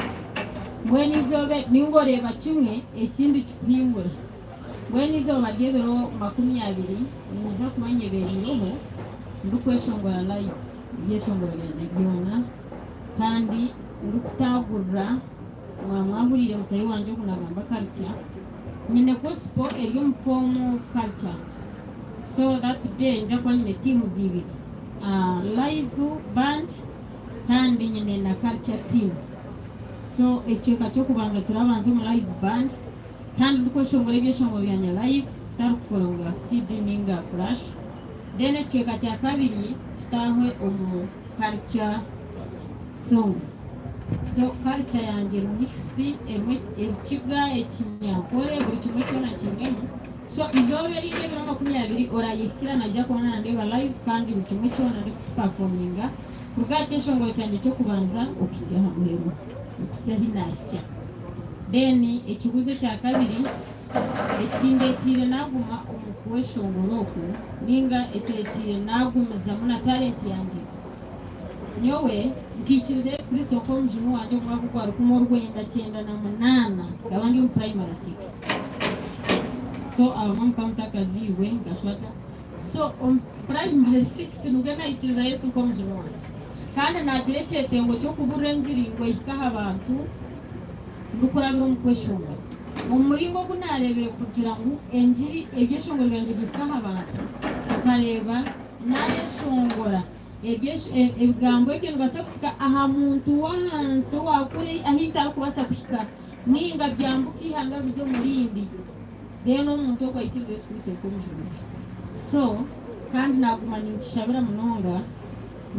Mbwenu eizooba ninga oreeba kimwe ekindi kikuhingura. Mbwenu eizooba ry'ebiro 20 niinyija kuba nyebereireho ndikweshongora live ebyeshongoro byangye byona kandi ndikutaagurira mwaba mwahuriire mutaahi wangye ogu naagamba culture nyine gospel eri omu form of culture so that day niinyija kuba nyine teams ibiri live band kandi nyine na culture team so ekicweka ky'okubanza turabanza omu live band Kandi ndikweshongora ebyeshongoro byangye live tutari kufollowinga CD ninga flash. Then ekicweka kya kabiri tutaahe omu culture songs. So culture yangye eri mixed erimu ekiga, ekinyankore buri kimwe kyona nkiinemu. So eizooba erindi ebiro 20 orayehikira naija kuba nandeeba live kandi buri kimwe kyona ndikukiperforminga kuruga aha kyeshongoro kyangye ky'okubanza okuhitsya aha muheru okuhitsya ahi nahitsya. Then ekibuuzo ekyakabiri ekindetiire naguma omu kweshongora oku ninga ekiretiire nagumizamu na talent yangye, nyowe nkaikiriza Yesu Kristo nk'omujuni wangye omu mwaka ogwa rukumi orwenda kyenda na munaana nkaba ndi omu primary six so abamwe mukaba mutakaziirwe nkashwata so omu primary six nibwe naikiriza Yesu nk'omujuni wangye kandi nagira ekyetengo ky'okuburira engiri ngu ehike aha bantu Ndikurabira omu kweshongora. Omu muringo ogu naareebire kugira ngu engiri ebyeshongoro byangye bihike aha bantu, nkareeba naayeshongora ebigambo ebyo nibibaasa kuhika aha muntu w'ahansi owa kure ahu ntarikubaasa kuhika nainga byambuka eihanga bize omu rindi reero omuntu ogwo aikirize Yesu Kristo nk'Omujuni we. So kandi naaguma ninkishabira munonga.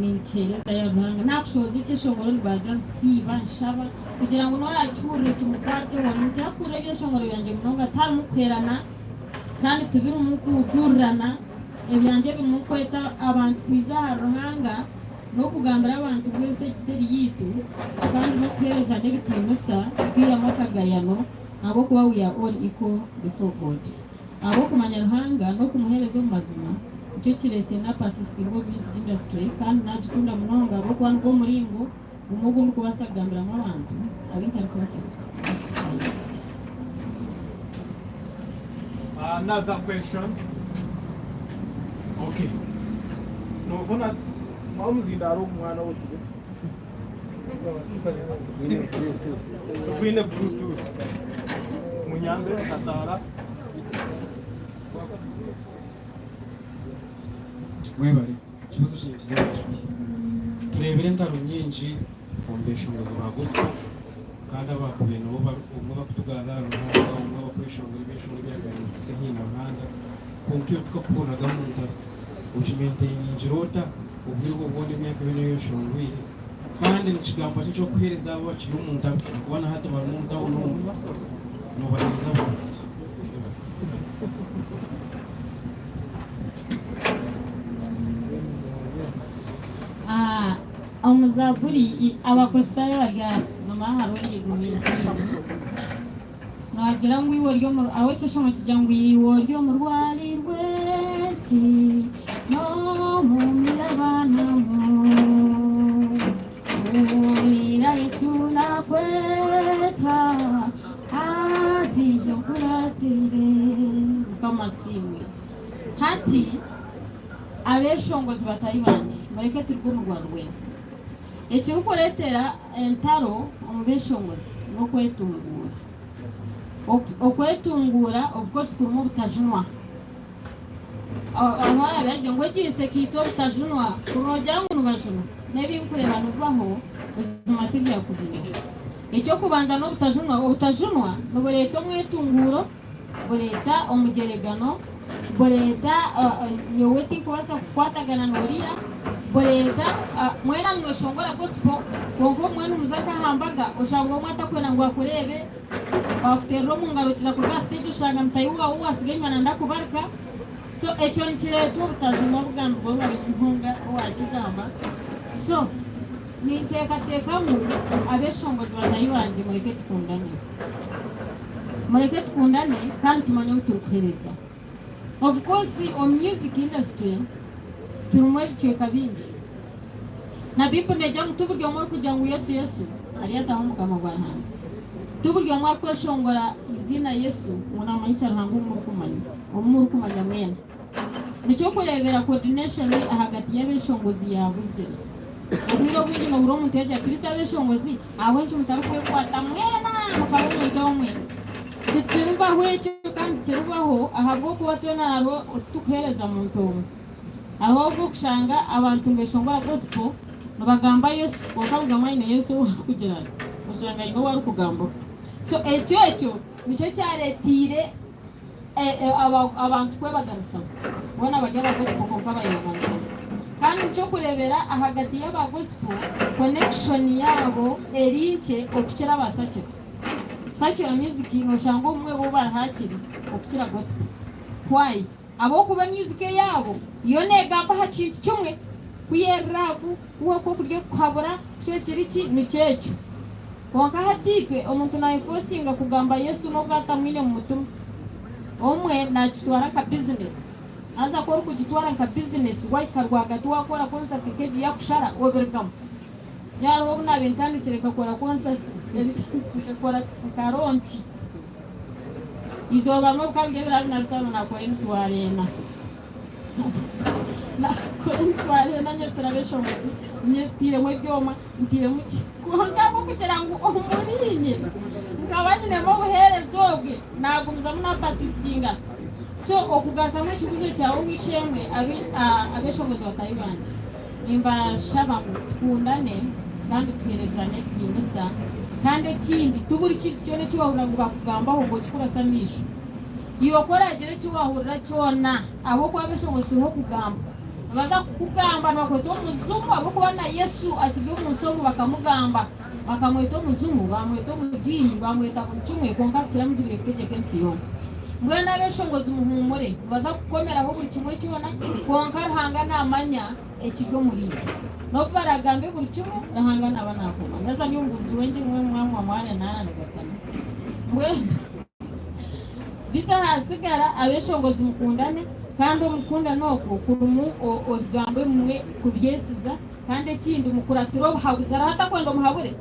Ninkiheereza ya Ruhanga. Naakushohoza ekyeshongoro nibanza nsiiba, nshaba kugira ngu n'oraakihurire kimukwateho. Ninkira kuhurira ebyeshongoro byangye munonga tiharimu kuherana kandi tibirimu kuduurirana. Ebyangye birimu kweta abantu kwija ahari Ruhanga n'okugambira abantu ngu ensi egi teri yaitu kandi n'okuheereza n'ebitiinisa twihamu akagayano ahabw'okuba we are all equal before God. Ahabw'okumanya Ruhanga n'okumuheereza omu mazima, nikyo kireetsire napasisitinga omu music industry kandi nagikunda munonga ahabw'okuba nigwo muringo. Gumwe ogu ndikubaasa kugambiramu abantu abu ntarikubaasa Another question. Okay. Nohona omuzindaaro ogu mwana wo tube. Tukwine bluetooth. Munyambe kataara. Mwebare. Ekibuuzo kyangye nikiza kuba kiti, Tureebire entaro nyingi omu beeshongozi ba gospel kandi abaakubaire nibo obumwe barikutugarura ahari Ruhanga, obumwe barikweshongora ebyeshongoro ebyagarukiise haihi na Ruhanga, kwonka iwe tukakuhuriraga omu ntaro. Ogimaintainingire ota obwire obwo bwona emyaka yoona ei oyeshongwire? Kandi ni kigambo ki eki orikuheereza abo abakiri omu ntaro? Ahakuba na hati barimu omu tauni omu, noobaheereza buhabuzi ki? Mwebare. Omu Zaaburi, Abakristaayo bari aha, nomanya hariho origumire naagira ngu iwe ori omu aho ekyeshongoro nikigira ngu iwe ori omu rwari rw'ensi n'omu mirabanamu hurira Yesu naakweta ati ija onkuratire. Mukama asiimwe. Hati abeshongozi batari bangye, mureke turuge omu rwari rw'ensi. Ekirikureetera entaro omu beshongozi n'okwetunguura. Okwetunguura of course kurimu obutajunwa. Ahu araabe ngu egi nsi ekaitwa obutajunwa, kuri noogira ngu nibajunwa, n'ebi nkureeba nibibaho buzima tibyakubaire. Eky'okubanza n'obutajunwa, obutajunwa nibureeta omwetunguuro. Bureeta omugyeregano, bureeta nyowe tinkubaasa kukwatagana n'oriya, bureeta mwena nimweshongora gospel kwonka obumwe nimuza nk'aha mbaga oshanga omwe atakwenda ngu akureebe, bakuteerera omu ngaro okiza kuruga aha siteegi oshanga mutaahi waawe ou waasiga enyima nanda kubarika. So ekyo nikireetwa obutajunwa obugambirwe bari munonga owaakigamba. So ninteekateeka ngu abeshongozi bataahi bangye mureke tukundane. Mureke tukundane kandi tumanye obu turikuheereza. Of course omu music industry turimu ebicweka bingi. Na Bible negira ngu tiburi omwe orikugira ngu Yesu Yesu aryataaha omu bukama bwa Ruhanga. Tiburi omwe arikweshongora eiziina Yesu ngu namanyisa Ruhanga ou murikumanyisa, ou murikumanya mwena. Nikyokureebera coordination ahagati y'abeshongozi yaabuzire. Obwire obwingi nohurira omuntu yagira ati beitu abeshongozi ahabw'enki mutarikwekwata mwena mukaba omuntu omwe? Tikiribaho ekyo kandi tikiribaho ahabw'okuba twena hariho titukuheereza muntu omwe. Hariho obu okushanga abantu nibeshongora gospel nibagamba Yesu kwonka buri omwe aine Yesu ou arikugira ati oshanga aine ou arikugambaho. So ekyo ekyo nikyo kyareteire abantu kwebaganisamu. Boona bari aba gospel kwonka bayebaganisamu. Kandi nikyokurebera ahagati y'aba gospel connection yaabo eri nkye okukira aba secular. Secular music noshanga obumwe bo bari hakiri okukira gospel. Why? Ahabw'okuba music eyaabo yo negamba aha kintu kimwe, ku eri love, ku okwo kuri okuhabura, ku ekiri ki, nikyo ekyo. Kwonka hati itwe omuntu nayefosinga kugamba Yesu n'obu atamwine mu mutima. Omwe nakitwara nka bizinesi. Haza ku orikugitwara nka bizinesi wahika rwagati wakora concert nk'egi yakushara obirugamu. Nyowe hariho obu naabaire ntandikire nkakora concert nkakora nka launch. Eizooba rimwe bikaba biri ebiro abiri na bitaano nakora emitwaro ena. Nakora emitwaro ena nyetsire abeshongozi, nteiremu ebyoma, nteiremu ki. Kwonka ahabw'okugira ngu omuriinye nkaba nyinemu obuheereza obwe, naagumizamu naapasisitinga. So okugarukamu ekibuuzo kyawe ow'eishe-emwe, abeshongozi bataahi bangye, nimbashaba ngu tukundane kandi tuheerezane ekitiinisa. Kandi ekindi, ti buri kintu kyona eki waahurira ngu bakugambaho ngu okikurase amaisho. Iwe ku oraagire eki waahurira kyona, ahabw'okuba abeshongozi turiho kugamba, nibaza kukugamba nibakweta omuzimu ahabw'okuba na Yesu akiri omu nsi omu bakamugamba, bakamweta omuzimu, baamweta omugiini, baamweta buri kimwe kwonka tikiramuzibire kutegyeka ensi yoona. Mbwenu abeshongozi muhuumure, nibaza kukukomeraho buri kimwe kyona kwonka Ruhanga naamanya ekiri omuriitwe. N'obu baraagambe buri kimwe, Ruhanga naaba naakumanya. Haza ndi omubuurizi w'engiri mbwenu mwamwa mwarenaananigakana. Mbwenu. Bitahasigara, abeshongozi mukundane, kandi omu kukundana okwo kurimu ebigambo ebimwe kubyesiza. Kandi ekindi mukuratire obuhabuzi. Hariho atakwenda omuhabure?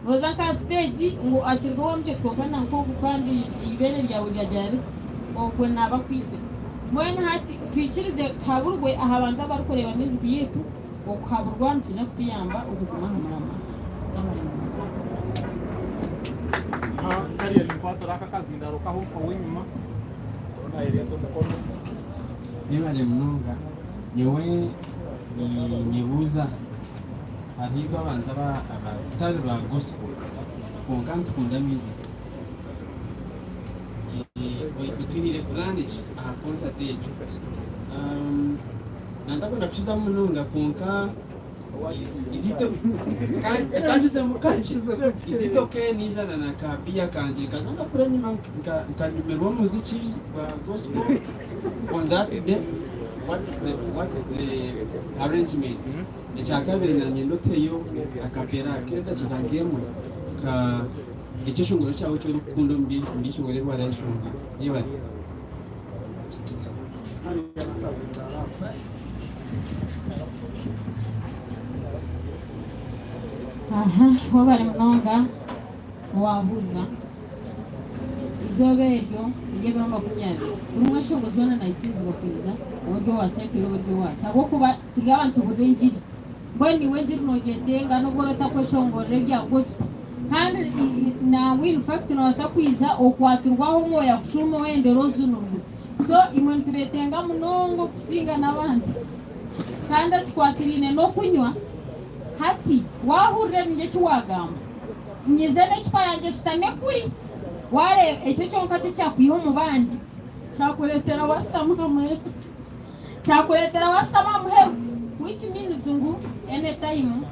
Nooza nk'aha siteegi ngu akirwe wamugira oti kwonka nanka ogu kandi eibeere ryawe ryagira riti, ogwo naaba akwitsire. Mbwenu hati twikirize tuhaburwe aha bantu abarikureeba music yaitu, okuhaburwa nikiija kutuyamba okuguma aha muramwa. Mwebare munonga. Kariya ninkwatura aka akazindaaro kaho ow'enyima nayereeta omukono. Mwebare munonga. Nyowe ninyebuuza hariho itwe abantu abatari ba gospel kwonka nitukunda music otwiniire plan ki aha concert egyo? Nantakwenda kukizamu munonga kwonka is it okay naija na ka beer kangye nkaza nkakura enyima nkanyumirwa omuziki gwa gospel on that day? What's the, what's the arrangement? Ekyakabiri nanye ndoteyo akapera k'edakiika nk'emwe ka ekyeshongoro kyawe eki orikukunda omu byeshongoro ebi warayeshongora. Yebare. Aha, webare munonga owabuuza. Eizooba eryo ery'ebiro 20, buri mweshongo zoona naikirizibwa kwija, oba ori owa secular oba ori owaaki, ahabw'okuba turi abantu tuburira engiri. Mbwenu iwe engiri noogyetenga n'obu oraba otakweshongorera ebya gospel. Kandi nangwa in fact noobaasa kwija okwatirwe aho Omwoyo akushuume oyendere ojunurwe. So imwe nitubeetenga munonga okusinga n'abandi. Kandi ekikwatiraine n'okunywa, hati waahurira ebingi eki waagamba, Nyize n'ecupa yangye eshutame kuri. Waareeba, ekyo kyonka kyo kyakwiha omu bandi, kyakureetera waashutama aha muheru. Kyakureetera waashutama aha muheru which means ngu any time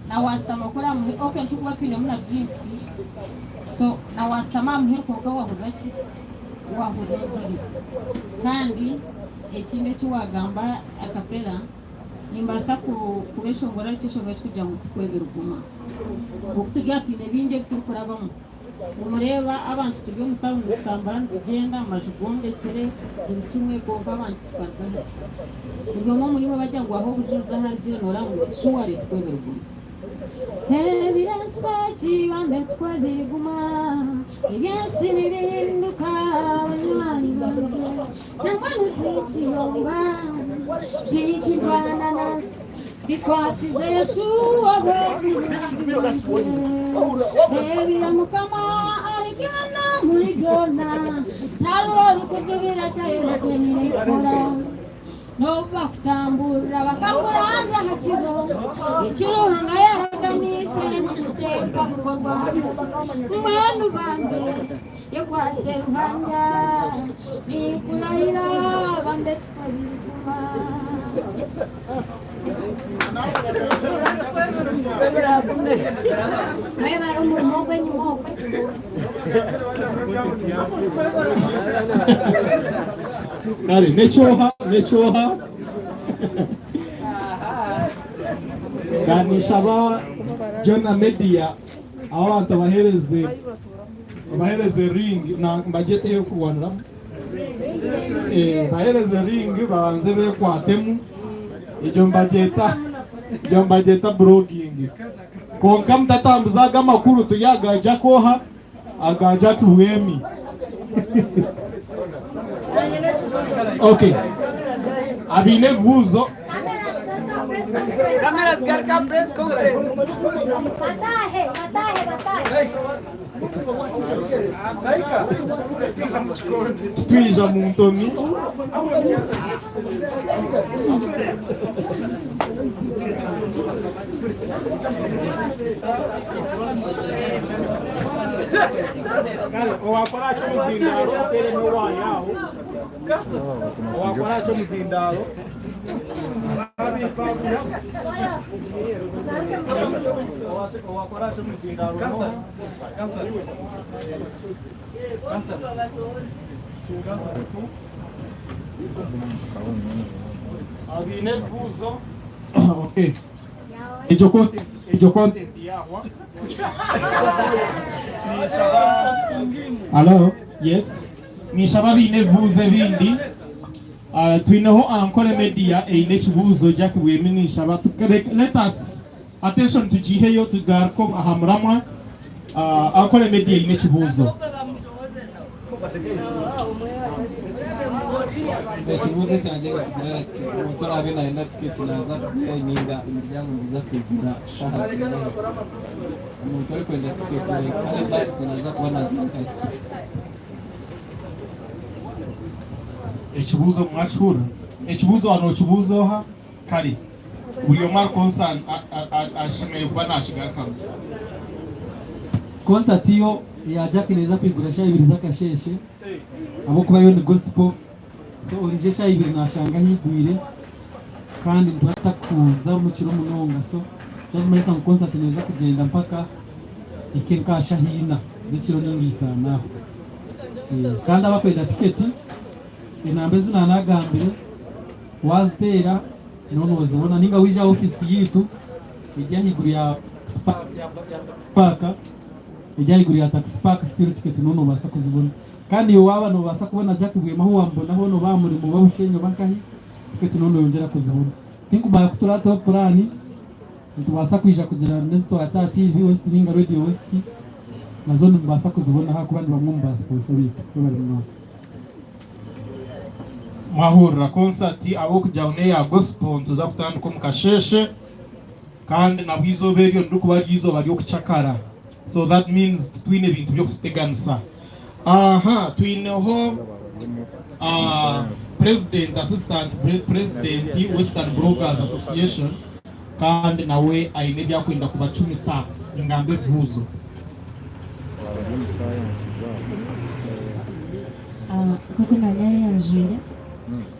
na waashutama kuri aha muheru, okay nitukuba twinemu na drinks, so na waashutama aha muheru kwonka waahurira ki? Waahurira engiri. Kandi ekindi eki waagamba acapella, Nimbaasa kubeshongora ekyeshongoro ekirikugira ngu Tikwebiruguma. Nk'oku turi aha twine bingi ebi turikurabamu. Nimureeba abantu turi omu tawuni nitutambura nitugyenda, amaju gombekire, buri kimwe kwonka abantu tukaruga hare. Buri omwe omuriimwe bagira ngu ahe obujurizi aharugire nooreeba ngu shuware tikwebiruguma. Ebir'ensi egi bambe tikwebiriguma, eby'ensi nibihinduka banywani bangye. Nambwenu tinkiyomba, tinkirwana na nsi, Bikwasize Yesu ahabw'oburungi bwangye. Ebiro Mukama ari byona muri byona, Tihariho orikuzibira kyayera kyenyine kukora. N'obu bakutamburira bakakurandura aha kigo, Eki Ruhanga yaraganiise nikiteekwa kukorwa. Mbwenu bambe. Yekwase Ruhanga, ninkurahira bambe tukabiriguma. Mwebare omurimo ogw'enyima ogwe. Kare nekyoha nekyoha Nishaba Jonah Media Aba bantu obahereze obahereze ring na mbagyete eyokurwaniramu eh, bahereze ring babanze bekwatemu egyo mbagyeta egyo mbagyeta blogging konka mutatambuza aga amakuru turi aga Jack oha aga Jack Bwemi okay abaine ebibuuzo Cameras garuka press conference. Batahe, batahe, batahe. Titwija mu ntomi. Owakora atyo omuzindaaro oteeremu owaayo aho. Owakora atyo omuzindaaro. Owakora atyo omuzindaaro n'oha? Abaine ebibuuzo. Okay. Egyo content, egyo content yahwa. Hello, yes. Ninshaba abaine ebibuuzo ebindi. Uh, twineho Ankole Media eine ekibuuzo Jack Bwemi ninshaba let us. Attention tugiiheyo tugaruke aha muramwa. Ankole Media eine ekibuuzo. Ekibuuzo ekyangye nikigira kiti, omuntu oraabe nayenda tiketi naaza kuziiha hi ninga emiryango niiza kwigura shaaha zingahi? Omuntu orikwenda tiketi like early birds naaza kuba naaziiha nkahi? Ekibuuzo mwakihurira? Ekibuuzo waaba nokibuuza oha? Kare buri omwe ari concern ashemereire kuba nakigarukamu. Concert yo eya Jack neeza kwigura shaaha ibiri z'akasheeshe ahabw'okuba yo ni gospel so oriija eshaaha ibiri nashanga haigwire kandi nituba tutakuza omu kiro munonga so ekirikumanyisa ngu concert neeza kugyenda mpaka ehike nka shaaha ina z'ekiro ninga itaano aho kandi abakwenda tiketi enamba ezi naanagambire Waaziteera nooba noozibona nainga waija aha ofiisi yaitu eri ahaiguru ya Taxi Park, eri ahaiguru ya Taxi Park still tiketi nooba noobaasa kuzibona. Kandi iwe waaba noobaasa kubona Jack Bwema ahu waamubona hoona oba aha murimo oba Bushenyi oba nkahi, tiketi nooba nooyongyera kuzibona. Tinkumanya ku turaateho puraani, nitubaasa kwija kugira n'ezi twata aha TV West nainga Radio West, nazo nimubaasa kuzibona ahakuba ni bamwe omu baasiponsa baitu. Mwebare munonga. Mwahurira concert ahabw'okugira ngu n'eya gospel nituza kutandika omu kasheeshe kandi nabwo eizooba eryo nirikuba riri eizooba ry'okucakara so that means titwine bintu by'okututeganisa. Aha twineho president assistant president Western Bloggers Association kandi nawe aine ebi arikwenda kubacumita ngambe ebibuuzo. Nk'oku naayeyanjwire,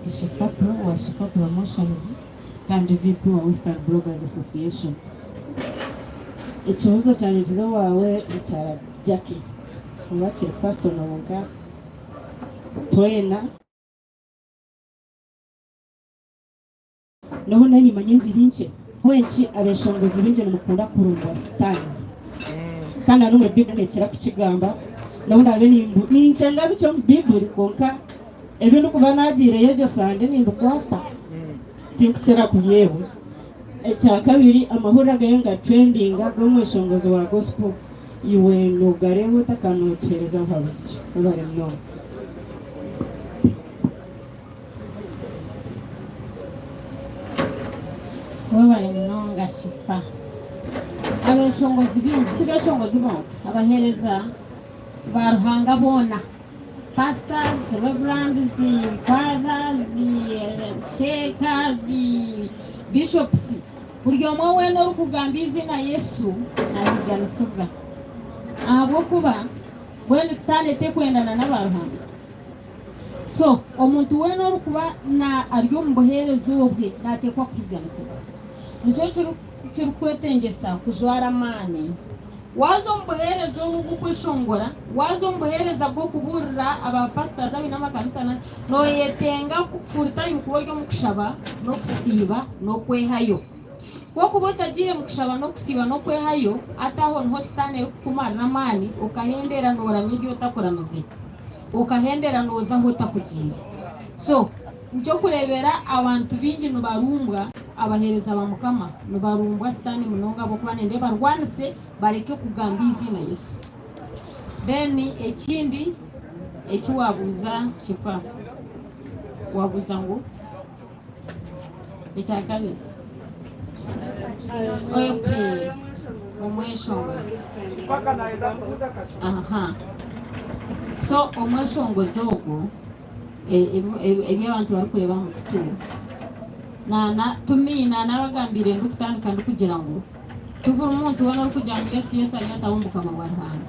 ndi Shifa Pro owa Shifa Promotions kandi VP wa Western Bloggers Association. Ekibuuzo kyangye nikiza owaawe mukyara Jackie oba kiri personal kwonka twena. N'obu nari nimanya engiri nkye, ahabw'enki abeshongozi baingi nimukunda kurumbwa Sitaane? Kandi na n'omuri Baiburi nekira kukigamba, n'obu ndaabe ninkyenga bikye omu Baiburi kwonka ebi ndikuba naagiireyo egyo sande nimbikwata, tinkukira kubyebwa. Ekyakabiri, amahurire agariyo nigatrendinga g'omweshongozi wa gospel, iwe noogareeba ota kandi nootuheereza buhabuzi ki? Webare munonga. Webale munonga Shifa. Abeshongozi baingi, ti beshongozi bonka, abaheereza ba Ruhanga boona, pastors, reverends, fathers, sheikhs, bishops, buri omwe weena orikugamba eiziina Yesu nahiiganisibwa ahabw'okuba mbwenu sitaane tekwendana n'aba Ruhanga. So, omuntu weena orikuba na ari omu buheereza obwe naateekwa kuhiiganisibwa. Nikyo kirikwetengyesa kujwara amaani. Waaza omu buheereza obu obw'okweshongora, waaza omu buheereza bw'okubuurira aba pastors abaine amakanisa na nooyetenga full time kuba ori omu kushaba n'okusiiba n'okwehayo. Ku okuba otagiire mu kushaba n'okusiiba n'okwehayo, hati aho niho Sitaane erikukumarira amaani okahendera nooramya ebi otakuramize. Okahendera nooza ahu otakugiire. So, nikyokureebera abantu baingi nibarumbwa, abaheereza ba Mukama nibarumbwa Sitaane munonga ahabw'okuba nenda ebarwanise bareke kugamba eiziina Yesu. Then ekindi eki waabuuza Shifa, waabuuza ngu Ekyakabiri. Okay. Omweshongozi. Aha. So omweshongozi ogwo ebi abantu barikureeba aha mukutu nana to me nanabagambiire ndikutandika ndikugira ngu ti buri muntu weena orikugira ngu Yesu Yesu aryataho omu bukama bwa Ruhanga.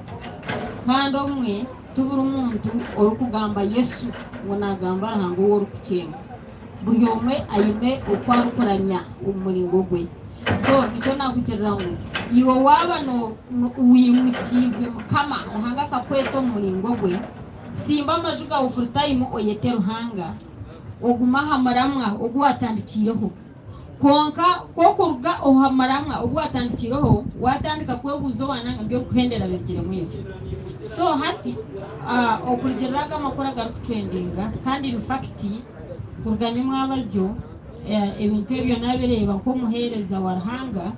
Kandi obumwe ti buri muntu orikugamba Yesu ngu nagamba Ruhanga ou orikukyenga. Buri omwe aine oku arikuramya omu muringo gwe. So nikyo naakugirira ngu iwe waaba wimukiibwe Mukama, Ruhanga akakweta omu muringo gwe, simba amaju gaawe full time oyete Ruhanga, ogume aha muramwa ogu waatandikiireho. Kwonka ku okuruga aha muramwa ogu waatandikiireho, waatandika kwebuuza owaananga ngu ebirikuhendera birugiremu ebi. So hati okurugiirira aga amakuru agarikutrendinga kandi in fact kuruga nyomwabazyo ebintu ebyo naabireeba nk'omuheereza wa Ruhanga.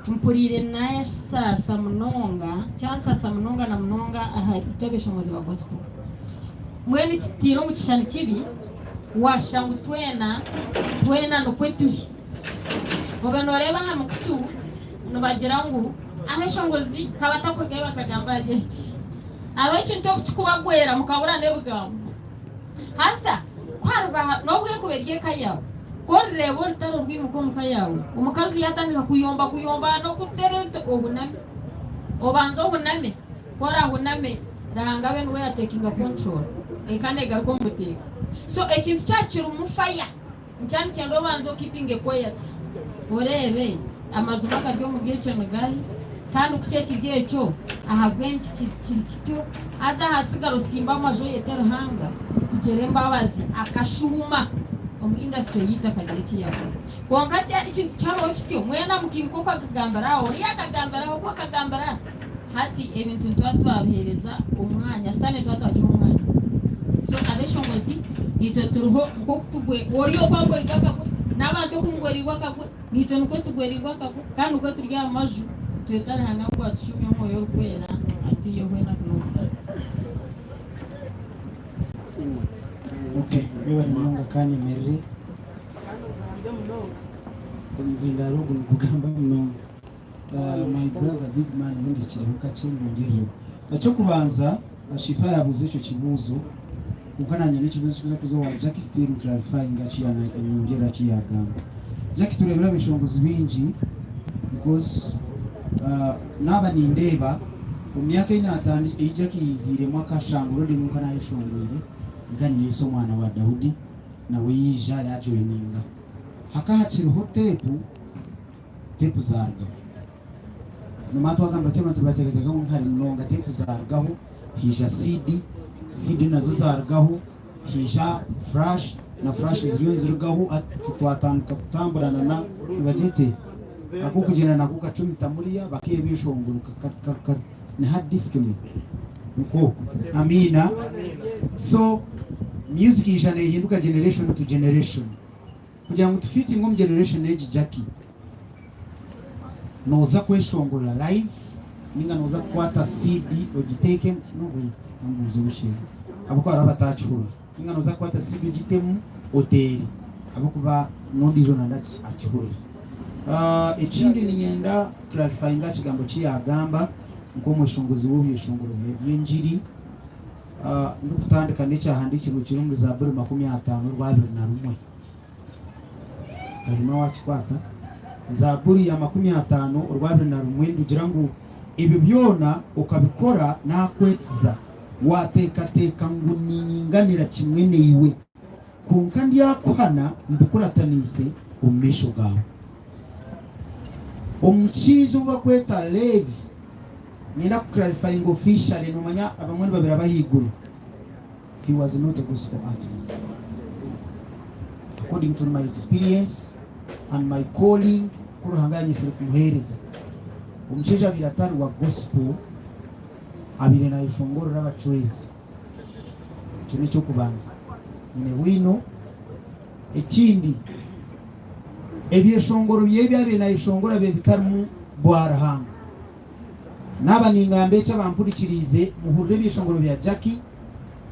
Mpuriire nasaasa munonga, kyansaasa munonga na munonga aha itwe abeshongozi ba gospel. Mbwenu kitiire omu kishushani kibi, waashusha ngu twena twena nikwo turi. Obe nooreeba aha mikutu nibagira ngu abeshongozi ka batakurugayo bakagamba ahari eki. Hariho ekintu obu kikubagwera mukabura n'ebigambo. Haza ku hariba n'obu ekuba eri eka yaawe, ku orireeba orutaro rwimuka omu ka yaawe, omukazi yaatandika kuyomba kuyomba n'okuteera ebiti, ohuname. Obanze ohuname. Ku oraahuname, Ruhanga abe niwe yaatekinga control, eka neegaruka omu buteeka. So ekintu kyaba kirimu fire, nikyo nikyenda obanze okeepinge quiet, oreebe amazima agari omuri ekyo ni gaahi, kandi ku kyekiri ekyo, ahabw'enki kiri kityo. Haza ahasigara osimbe amaju oyete Ruhanga kugira embabazi akashuuma omu industry yaitu akagira eki yaakora. Kwonka ekintu kyabaho kityo, mwena mukaimuka oku akagambira aha, oriya akagambira aha, ogu akagambira aha. Hati ebintu nituba twabiheereza omwanya, sitaane nituba twagiha omwanya. So abeshongozi naitwe turiho nk'oku tugwe ori oku agwerirwe akagwe n'abantu oku mugwerirwe akagwe naitwe nikwo tugwerirwe akagwe kandi nikwo turi aha maju tweta Ruhanga ngu atushumye omwoyo orikwera atwiheho enaku n'obusaasi. Okay, webare munonga kanyemerere. Omuzindaaro ogu nigugamba munonga. My brother big man ubundi kireho kakye nyongerereho. Ekyokubanza Shifa yabuuza ekyo kibuuzo kwonka nanye nekibuuzo ekikuza kuza owa Jackie still clarifying nyongerera akiyagamba. Jackie turebire abeshongozi bingi because naba nindeeba omu myaka eyi Jackie yiziiremu akashanga already nyowe nka nayeshongwire nka nyine Yesu omwana wa Daudi nawe yiija yajoininga hakaba hakiriho tepu Teepu zaarugaho. Nomanya twagamba tuti abantu nibateekateeka ngu hare munonga teepu zaarugaho haija CD, CD nazo zaarugaho haija flash na flash ziriyo nizirugaho hati twatandika kutambura na na nibagyete ak'okugyenda nako kacumita muriya bakiiha ebyeshongoro ni hard disk ni nikwo okwo amiina so music eija neehinduka generation to generation. Kugira ngu tufitinge omu generation egi Jackie, noza kweshongora live ninga noza kukwata CD ogiteekemu no wait kambuuze obushere ahabw'okuba hariho abatakihurira ninga noza kukwata CD ogitemu oteere ahabw'okuba n'ondiijo nanda akihurire. Ekindi niinyenda clarifyinga aha kigambo ki yaagamba nk'omweshongozi w'ebyeshongoro by'engiri. Ndikutandika n'ekyahandiikirwe kiri omuri Zaaburi 51 orwa 21. Kahima waakikwata. Zaaburi ya 50 orwa 21 nigugira ngu ebyo byona okabikora naakwesiza, waateekateeka ngu niinyinganira kimwe naiwe. Kwonka ndyakuhana mbikurataniise omu maisho gaawe. Omushaija ou barikweta Leevi, niinyenda kuclarifyinga officially, noomanya abamwe nibabiraba ahaiguru, he was not a gospel artist. According to my experience and my calling, ku Ruhanga yanyetsire kumuheereza, omushaija abaire atari wa gospel, abaire naayeshongorera abacwezi. Ekyo n'eky'okubanza. Nyine bwino. Ekindi, ebyeshongoro bye ebi abaire naayeshongora bibaire bitarimu bwa Ruhanga. Naaba ningamba eki abampurikiriize, muhurire ebyeshongoro bya Jackie,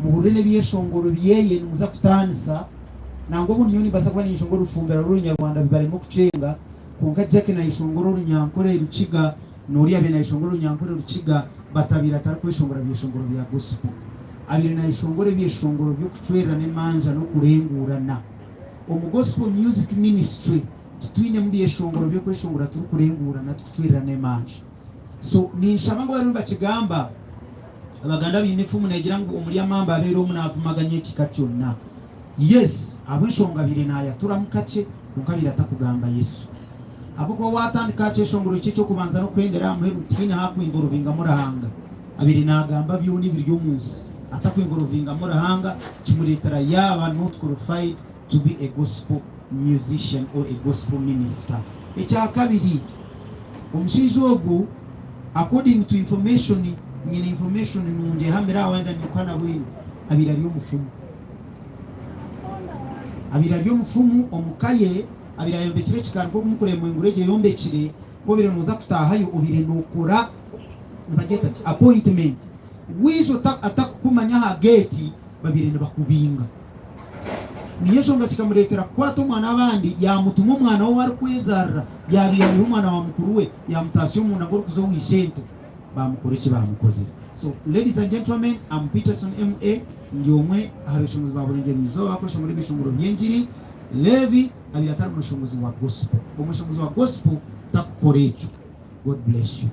muhurire n'ebyeshongoro byeye nimuza kutaanisa. Nangwa obundi nyowe nimbaasa kuba ninshongora orufumbira rw'Orunyarwanda bibareme okukyenga, kwonka Jackie naayeshongora Orunyankore, Rukiga, N'oriya abaire naayeshongora Orunyankore Orukiga but abaire atarikweshongora byeshongoro bya gospel. Abaire naayeshongora ebyeshongoro by'okucwererana emanja n'okurenguurana. Omu Gospel Music Ministry titwinemu byeshongoro by'okweshongora turikurenguurana tukucwererana emanja. So ninshaba ngu abariyo nibakigamba, Abaganda baine efumu neegira ngu omuri amamba abeire omu naavumaganya ekika kyona. Yes, ahabw'enshonga abaire naayaturamu kakye kwonka abaire atakugamba Yesu. Ahabw'okuba waatandika aha kyeshongoro kye eky'okubanza n'okuhendera aha muheru, tihaine ahu akwinvorovingamu Ruhanga. Abaire naagamba byona ebiri omu nsi atakwinvorovingamu Ruhanga, kimureetera yaaba not qualified to be a gospel musician or a gospel minister. Ekyakabiri, omushaija ogu according to information, nyine information nungi ehamire aha wenda ninkuhana bwino, abaire ari omufumu. Abaire ari omufumu omu ka ye. Abaire ayombekire ekikaari nk'oku murikureeba enguru egyo eyombekire. Ku obaire nooza kutaahayo obaire nookora nibagyeta ki appointment. Waija atakukumanya aha geeti babaire nibakubinga. Niyo enshonga kikamureetera kukwata omwana w'abandi yaamutuma omwana we ou arikwezaarira yaabaire aiha omwana wa mukuru we yaamutaasya omunda ngu orikuza owa ishento baamukora eki baamukozire. So ladies and gentlemen, am Peterson MA ndi omwe aha beshongozi ba Burengyerwa Izooba abakweshongora ebyeshongoro by'engiri. Levi abaire atari mweshongozi wa gospel. Omweshongozi wa gospel takukora ekyo. God bless you.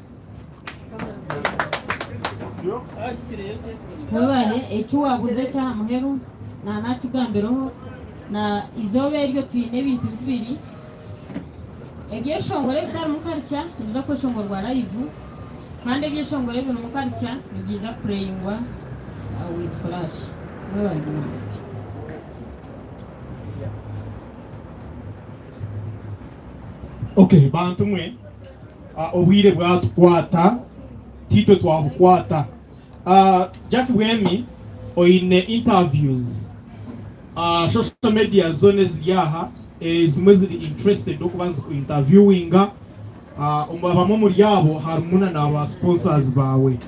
Webare eki wabuuza ekyaha muheru nanakigambireho na izooba eryo twine ebintu bibiri ebyeshongoro ebitarimu karica nibiza kweshongorwa live kandi ebyeshongoro ebirimu karica nibiza kupureyingwa with flash. Mwebare munonga. Okay bantu mwe obwire bwatukwata titwe twabukwata. Jack Bwemi oine interviews social media zona eziri aha ezimwe ziri interested okuba niziku interviewinga abamwe omuri abo harimu na naba sponsors baawe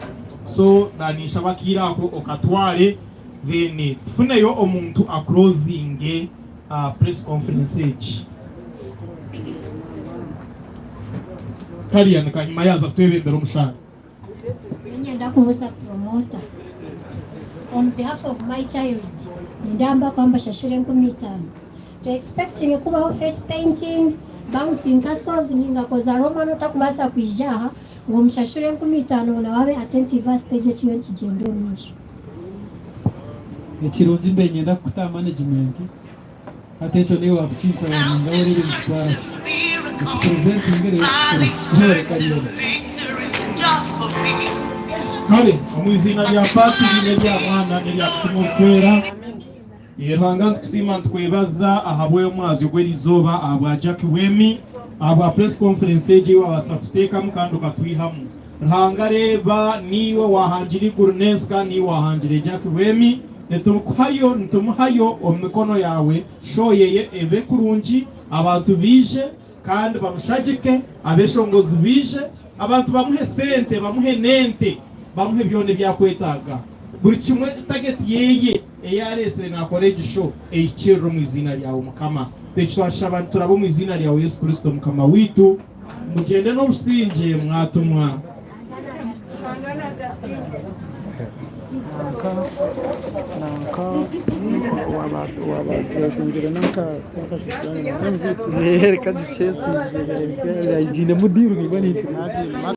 so naninshaba akaire ako okatware then tufuneyo omuntu a closinge press conference egi. Kariya ni Kahima yaaza kutwebembera omushana. Niinyenda kubuuza promoter on behalf of my child nindamba kuba mbashashure 5000 to expecting kubaho face painting, bouncing castles ninga koza Roman otakubaasa kwija aha ngu omushashure 5000 ngu nawe abe attentive aha stage ekiriyo nikigyenda omu maisho. Ekirungi mbe niinyenda kukuta aha management hati ekyo naiwe wakukinkorera ninga oreebe nikitwara ki okipurizentinge reero tukikore. Webare Karyenda. Kale omu iziina rya Patiri n'erya Mwana n'erya Mutima Orikwera, Ruhanga nitukusiima nitukwebaza ahabw'omwazyo gw'erizooba ahabwa Jack Wemi, ahabwa press conference egi ei wabaasa kututeekamu kandi okatwihamu. Ruhanga reeba niiwe owahangire eiguru n'ensi kandi niiwe owahangire Jack Wemi, nitukuhayo nitumuhayo omu mikono yaawe, show yeye ebe kurungi, abantu baije kandi bamushagike, abeshongozi baije, abantu bamuhe sente, bamuhe n'ente, bamuhe byona ebi akwetaaga. Buri kimwe target yeye ei areetsire naakora egi show ehikirire omu iziina ryawe Mukama. Eki twakishaba nituraba omu iziina ryawe Yesu Kristo Mukama waitu. Mugyende n'obusingye mwatumwa. Nanka waaba nanka sponsorship reka gikyesiige giinemu diiru.